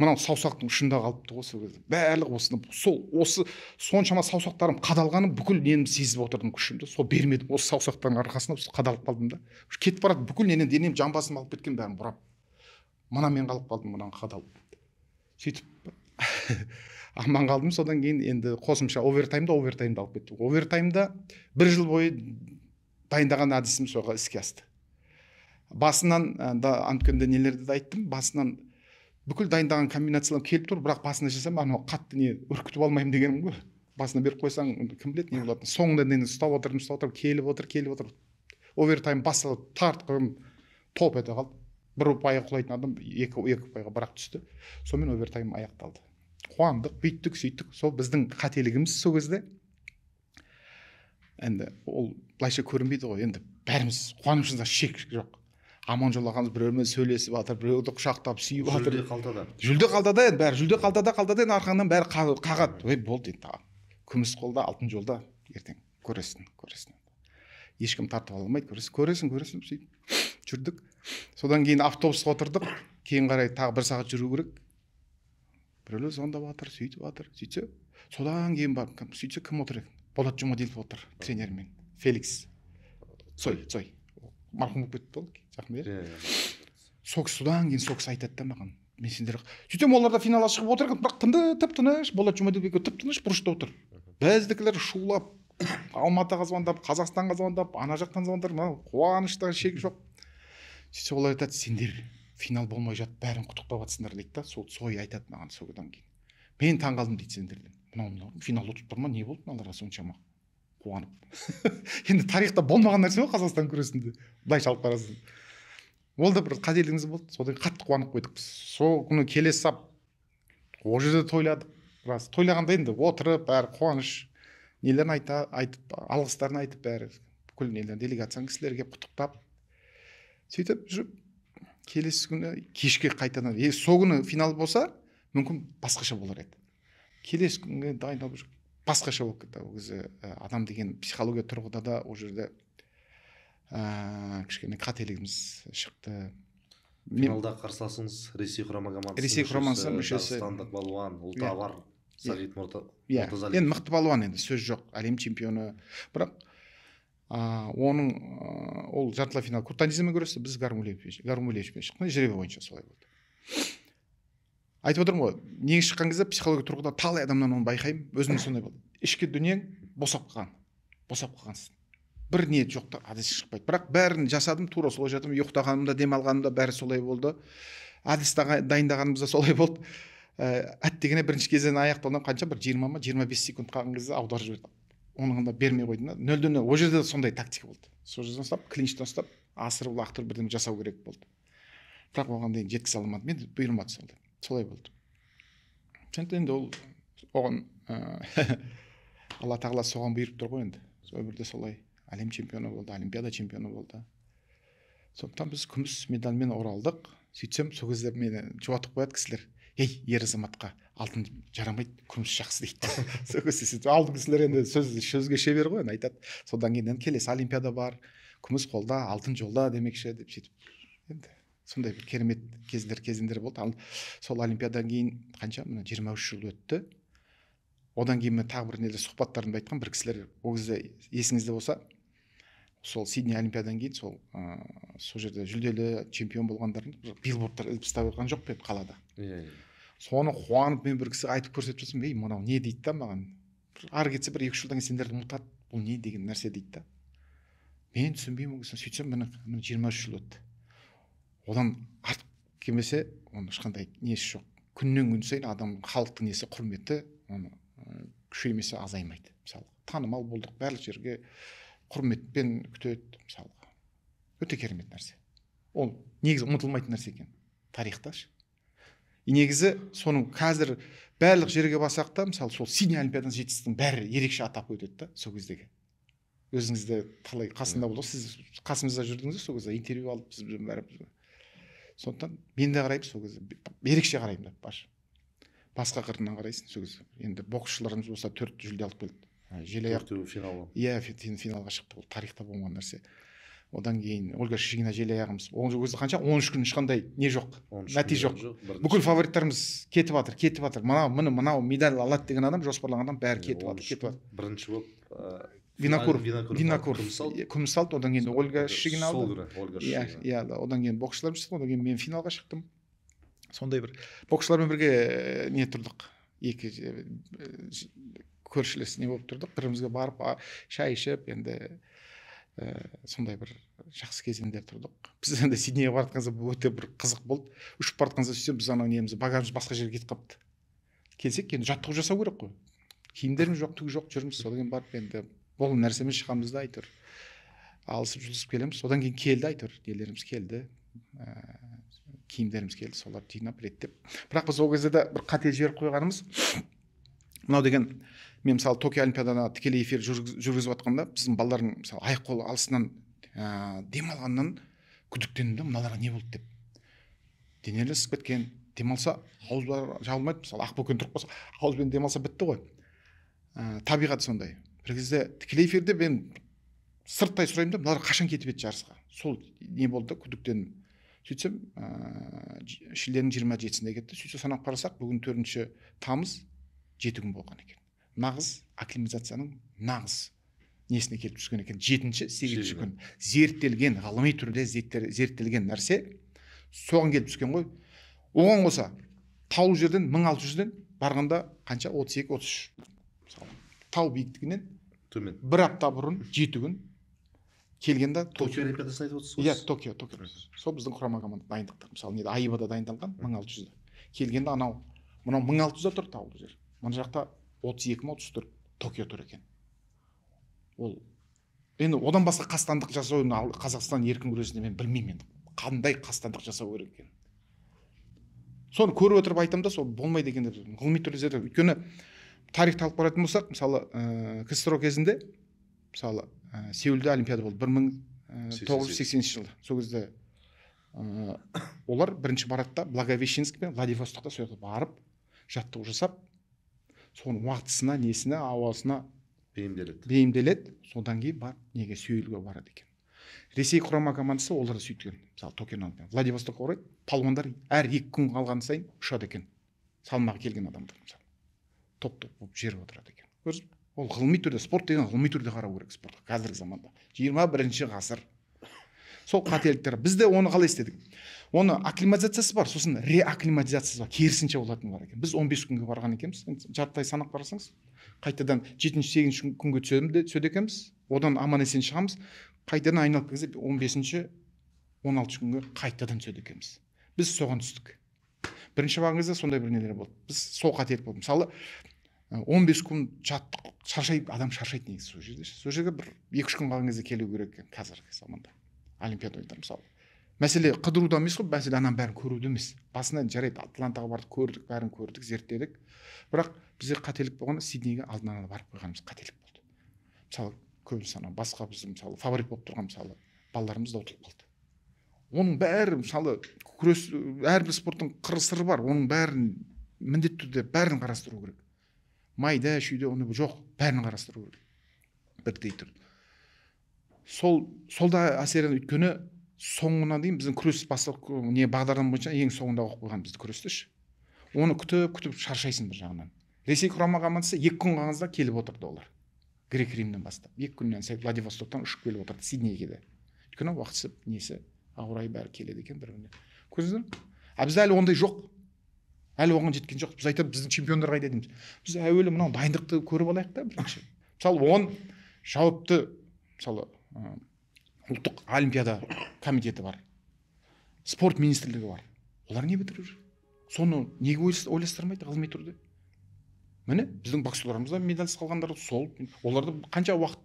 мынау саусақтың ұшында қалыпты ғой сол кезде. Барлығы осыны, сол осы соншама саусақтарым қадалғаны бүкіл нені сезіп отырдым, күшімді. Сол бермедім, осы саусақтардың арқасында қадалып қалдым да. Кетіп барады, бүкіл нені денем, жамбасым алып кеткен бәрін бұрап. Мына мен қалып қалдым, мынаны қадалып. Сөйтіп аман қалдым. Содан кейін енді қосымша овертаймда алып кетті. Овертаймда бір жыл бойы дайындаған әдісім соға іске асты. Басынан да анткенде нелерді де айттым, басынан бүкіл дайындаған комбинацияларым келіп тұр, бірақ басына жасам анау қатты не үркітіп алмаймын дегенім ғой. Басына беріп қойсаң кім біледі не болатынын. Соңында нені ұстап отырдым, келіп отыр. Овертайм басылып тартып қойдым, топ ете қалды. Бір ұпайға құлайтын адам екі ұпайға бірақ түсті. Сонымен овертайм аяқталды. Қуандық, бүйттік, сөйттік. Сол біздің қателігіміз сол кезде. Енді ол былайша көрінбейді ғой. Енді бәріміз қуанышымызда шек жоқ. Аманжол ағамыз біреумен сөйлесіп жатыр, біреуді құшақтап сүйіп жатыр. Жүлде қалтада. Жүлде қалтада енді бәрі, жүлде қалтада енді арқаңнан бәрі қағады. Ой, болды енді. Күміс қолда, алтын жолда ертең көресің. Ешкім тартып ала алмайды, көресің, сөйтіп жүрдік. Содан кейін автобусқа отырдық. Кейін қарай тағы бір сағат жүру керек. Біреулер звондап жатыр, сөйтіп жатыр, сөйтсе, содан кейін барып, сөйтсе кім отыр екен? Болат Жұмаділов отыр, тренермен. Феликс. Цой. Марқұм болып кетті ол, жақында. Сол кісі содан кейін сол кісі айтады да маған. Мен сендер сөйтсем олар да финалға шығып отыр екен, бірақ тынды, тып-тыныш, Болат Жұмаділов екеуі тып-тыныш бұрышта отыр. Біздікілер шулап, Алматыға звондап, Қазақстанға звондап, ана жақтан звондап, мынау қуанышта шек жоқ. Сөйтсе олар айтады, сендер финал болмай жатып бәрін құттықтап жатсыңдар дейді да. Сол Цой айтады маған содан кейін. Мен таңғалдым дейді сендерден. Мынау финал ұтып тұр ма, не болды мыналарға соншама қуанып. Енді тарихта болмаған нәрсе ғой Қазақстан күресінде. Былайша алып қарасаң. Ол да бір қателігіміз болды. Содан қатты қуанып қойдық біз. Сол күні келе сап ол жерде тойладық. Рас, тойлағанда енді отырып бәрі қуаныш нелерін айтып, алғыстарын айтып бәрі бүкіл нелерін делегацияның кісілері келіп құттықтап. Сөйтіп жүріп келесі күні кешке қайтадан, сол күні финал болса, мүмкін басқаша болар еді. Келесі күнге дайындалып жүріп басқаша болып кетті. Ол кезде адам деген психология тұрғыда да ол жерде кішкене қателігіміз шықты. Финалда қарсыласыңыз Ресей құрама командасының Ресей құрамасының мүшесі, дағыстандық балуан Ұлтавар Сағит Мұртазалиев. Енді мықты балуан, енді сөз жоқ, әлем чемпионы. Бірақ оның ол жартылай финал Куртанизмен күресті, біз Гармулевичпен шықтық. Жеребе бойынша солай болды. Айтып отырмын ғой, неге шыққан кезде психология тұрғыда талай адамнан оны байқаймын, өзім сондай болды. Ішкі дүниең босап қалған, босап қалғансың. Бір ниет жоқ та, әдіс шықпайды. Бірақ бәрін жасадым, тура солай жатым, ұйықтағанымда, демалғанымда бәрі солай болды. Әдіс дайындағанымызда солай болды. Әттегене бірінші кезден аяқталған қанша бір 20 ма 25 секунд қалған кезде аударып жіберді. Оның да бермей қойдым да. 0-0. Ол жерде де сондай тактика болды. Сол жерден ұстап, клинчтен ұстап, асырып лақтырып бірдеме жасау керек болды. Бірақ оған дейін жеткізе алмадым. Мен бұйырмады сонда. Солай болды. Енді ол оған Алла тағала соған бұйырып тұр ғой енді. Өмірде солай. Әлем чемпионы болды, олимпиада чемпионы болды. Сондықтан біз күміс медальмен оралдық. Сөйтсем, сол кезде мені жұбатып қояды кісілер. Ей, ер азаматқа алтын жарамайды, күміс жақсы дейді. Сол кезде сөйтіп алдың кісілер енді сөзге шебер ғой, айтады. Содан кейін келесі олимпиада бар, күміс қолда, алтын жолда демекші деп сөйтіп. Енді сондай бір керемет кезеңдер болды. Ал сол олимпиададан кейін қанша, мына 23 жыл өтті. Одан кейін мен тағы бір неде сұхбаттарымда айтқан бір кісілер, ол кезде есіңізде болса, сол Сидней олимпиададан кейін сол жерде жүлделі чемпион болғандардың билбордтар іліп тастап қойған жоқ па еді қалада. Соны қуанып мен бір кісі айтып көрсетіп жатсам, ей, мынау не дейді да маған. Ары кетсе бір 2-3 жылдан кейін сендерді ұмытады, бұл не деген нәрсе дейді да. Мен түсінбеймін ол кісіні. Сөйтсем, міне 23 жыл өтті. Одан артық келмесе, оның ешқандай несі жоқ. Күннен күн сайын адам, халықтың несі, құрметі, оны күшеймесе азаймайды. Мысалы, танымал болдық, барлық жерге құрметпен күтеді, мысалға. Өте керемет нәрсе. Ол негізі ұмытылмайтын нәрсе екен тарихта. Негізі соның қазір барлық жерге басақ та, мысалы, сол Сидней олимпиаданың жетістігінің бәрі ерекше атап өтеді да, сол кездегі. Өзіңіз де талай қасында болдық, сіз қасымызда жүрдіңіз, сол кезде интервью алып біз бәрі. Сондықтан мен де қараймын сол кезде, ерекше қараймын да, басқа қырынан қарайсың сол кезде. Енді боксшыларымыз болса 4 жүлде алып келді. Желаяқ финалға. Иә, финалға шықты. Ол тарихта болмаған нәрсе. Одан кейін Ольга Шишигина желаяғымыз. Ол өзі қанша? 13 күн ешқандай не жоқ, нәтиже жоқ. Бүкіл фавориттарымыз кетіп жатыр, кетіп жатыр. Мынау, міне, мынау медаль алады деген адам, жоспарлаған адам бәрі кетіп жатыр, кетіп жатыр. Бірінші болып Винокуров күміс алды, одан кейін Ольга Шишигина алды. Иә, одан кейін боксшыларымыз шықты, одан кейін мен финалға шықтым. Сондай бір боксшылармен бірге не тұрдық. Екі көршілес не болып тұрдық, бірімізге барып шай ішіп, енді сондай бір жақсы кезеңдер тұрдық. Біз енді Сиднейге барып жатқан кезде өте бір қызық болды. Ұшып бара жатқан кезде сөйтсем, біз анау неміз, багажымыз басқа жерге кетіп қалыпты. Келсек, енді жаттығу жасау керек қой. Киімдеріміз жоқ, түк жоқ, жүрміз. Содан кейін барып енді бұл нәрсемен шығамыз да, әйтеуір алысып жұлысып келеміз. Содан кейін келді, әйтеуір нелеріміз келді, киімдеріміз келді, соларды жинап реттеп. Бірақ біз ол кезде де бір қате жіберіп қойғанымыз, мынау деген, мен мысалы Токио олимпиаданы тікелей эфир жүргізіп жатқанда, біздің балалардың мысалы аяқ қолы алысынан демалғаннан күдіктендім да, мыналарға не болды деп. Денелері ысып кеткен, демалса ауыздары жабылмайды, мысалы ақбөкен тұрып қалса, ауызбен демалса бітті ғой. Табиғаты сондай. Бір кезде тікелей эфирде мен сырттай сұраймын да, мыналар қашан кетіп еді жарысқа? Сол не болды да, күдіктендім. Сөйтсем, шілденің 27-сінде кетті. Сөйтсе санап қарасақ, бүгін 4 тамыз, 7 күн болған екен. Нағыз акклиматизацияның нағыз несіне келіп түскен екен. 7-ші, 8-ші күн. Зерттелген, ғылыми түрде зерттелген нәрсе соған келіп түскен ғой. Оған қоса, таулы жерден 1600-ден барғанда қанша? 32-33. Мысалы, тау биіктігінен төмен. Бір апта бұрын 7 күн келгенде Токио олимпиадасын айтып отырсыз ғой. Иә, Токио. Сол біздің құрама команда дайындықтар. Мысалы, неде Айбада дайындалған 1600-да. Келгенде анау, мынау 1600-да тұр таулы жер. Мына жақта 32 ма 34 Токио тұр екен. Ол енді одан басқа қастандық жасау Қазақстан еркін күресінде мен білмеймін енді. Қандай қастандық жасау керек екен. Соны көріп отырып айтамын да, сол болмайды екен деп ғылыми түрде зерттеп. Өйткені тарихты алып қарайтын болсақ, мысалы, КСРО кезінде, мысалы, Сеулде олимпиада болды 1980 жылы. Сол кезде олар бірінші барады да, Благовещенск пен Владивостокта сол жақта барып жаттығу жасап, соның уақытысына, несіне, ауасына бейімделеді. Содан кейін барып неге Сеулге барады екен. Ресей құрама командасы олар да сөйткен. Мысалы, Токио, Владивостокқа орайды, палуандар әр 2 күн қалған сайын ұшады екен. Салмағы келген адамдар мысалы. Топ-топ болып жеріп отырады екен. Көрдіңіз бе? Ол ғылыми түрде, спорт деген ғылыми түрде қарау керек спортқа қазіргі заманда. 21-ші ғасыр. Сол қателіктер. Біз де оны қалай істедік? Оны акклиматизациясы бар, сосын реакклиматизациясы бар, керісінше болатын бар екен. Біз 15 күнге барған екенбіз. Жартылай санап қарасаңыз, қайтадан 7-8 күнге түседі екенбіз. Одан аман есен шығамыз. Қайтадан айналып келгенде 15-ші, 16 күнге қайтадан түседі екенбіз. Біз соған түстік. Бірінші барған кезде сондай бір нелер болды. Біз сол қателік болды. Мысалы, 15 күн жаттық, шаршайды, адам шаршайды негізі сол жерде. Сол жерге бір 2-3 күн қалған кезде келу керек екен қазіргі заманда. Олимпиада ойындары мысалы. Мәселе қыдыруда емес қой, мәселе ананың бәрін көруде емес. Басында жарайды, Атлантаға бардық, көрдік, бәрін көрдік, зерттедік. Бірақ бізде қателік болғаны Сиднейге алдын ала барып қойғанымыз қателік болды. Мысалы, көбінесе ана басқа біздің мысалы фаворит болып тұрған мысалы балаларымыз да ұтылып қалды. Оның бәрі мысалы күрес, әрбір спорттың қыр сыры бар, оның бәрін міндетті түрде бәрін қарастыру керек. Майда, шүйде, оны жоқ, бәрін қарастыру керек. Бірдей түрде. Сол да әсерін, өйткені соңына дейін біздің күрес бастық не бағдарлама бойынша ең соңында қойып қойған бізді күресті ше. Оны күтіп-күтіп шаршайсың бір жағынан. Ресей құрама командасы 2 күн қалғанда келіп отырды олар. Грек Римнен бастап. 2 күннен сәл Владивостоктан ұшып келіп отырды Сиднейге де. Өйткені уақытысы несі, ауа райы бәрі келеді екен бір-біріне. Көрдіңіздер ме? А бізде әлі ондай жоқ. Әлі оған жеткен жоқ. Біз айтамыз, біздің чемпиондар қайда дейміз. Біз әуелі мынау дайындықты көріп алайық та бірінші. Мысалы, оған жауапты, мысалы, ұлттық олимпиада комитеті бар. Спорт министрлігі бар. Олар не бітіріп жүр? Соны неге ойластырмайды ғылыми түрде? Міне, біздің боксерларымыз да медальсіз қалғандар сол. Оларды қанша уақыт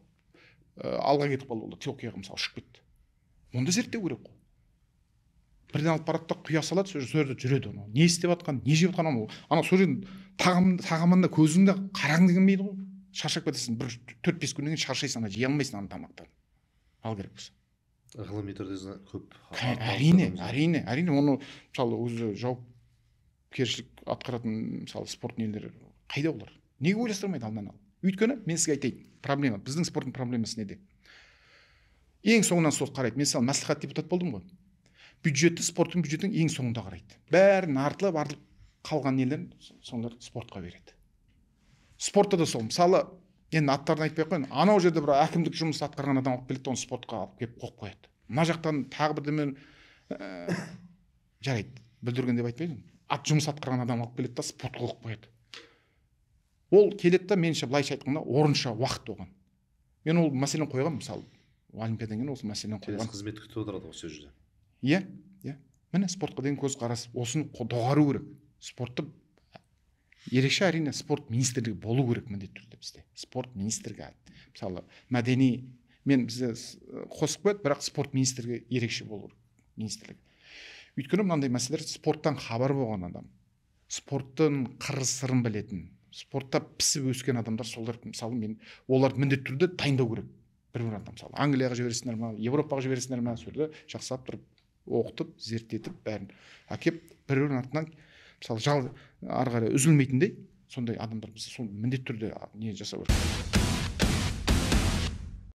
алға кетіп қалды олар, Токиоға мысалы ұшып кетті. Оны да зерттеу керек қой. Бірден алып барады да құя салады, сол жерде жүреді оны. Не істеп жатқан, не жеп жатқан анау. Анау сол жерде тағамында көзіңді қарағың келмейді ғой. Шаршап кетесің, бір 4-5 күннен кейін шаршайсың, ана жей алмайсың ана тамақтан. Ал керек болса. Ғылыми түрде көп. Әрине, әрине, әрине оны мысалы өзі жауапкершілік атқаратын мысалы спорт нелері қайда олар? Неге ойластырмайды алдынан алып? Өйткені мен сізге айтайын, проблема, біздің спорттың проблемасы неде? Ең соңынан сот қарайды. Мен мысалы мәслихат депутат болдым ғой. Бюджетті, спорттың бюджетін ең соңында қарайды. Бәрін артылып қалған нелерін сондар спортқа береді. Спортта да сол. Мысалы, енді аттарын айтпай ақ қояйын. Анау жерде бір әкімдік жұмыс атқарған адам алып келеді, оны спортқа алып келіп қойып қояды. Мына жақтан тағы бірдеме жарайды, бүлдірген деп айтпаймын. Ат жұмыс атқарған адам алып келеді да спортқа қойып қояды. Ол келеді да, меніңше былайша айтқанда, орынша уақыт оған. Мен ол мәселені қойғанмын, мысалы, олимпиададан кейін осы мәселені қойғанмын. Қызмет күтіп отырады ғой сол жерде. Иә, иә. Міне спортқа деген көзқарас, осыны доғару керек. Спортты ерекше әрине спорт министрлігі болу керек міндетті түрде бізде. Спорт министрлігі. Мысалы, мәдени мен бізде қосып қояды, бірақ спорт министрлігі ерекше болу керек министрлігі. Өйткені мынандай мәселелер спорттан хабар болған адам, спорттың қыр сырын білетін, спортта пісіп өскен адамдар солар, мысалы, мен оларды міндетті түрде дайындау керек. Бір-бір адам, мысалы, Англияға жібересіңдер ма, Европаға жібересіңдер ма, сол жерде жақсылап тұрып оқытып, зерттетіп, бәрін әкеп бір-бірінің артынан, мысалы, ары қарай үзілмейтіндей сондай адамдар бізде сол міндетті түрде не жасау керек.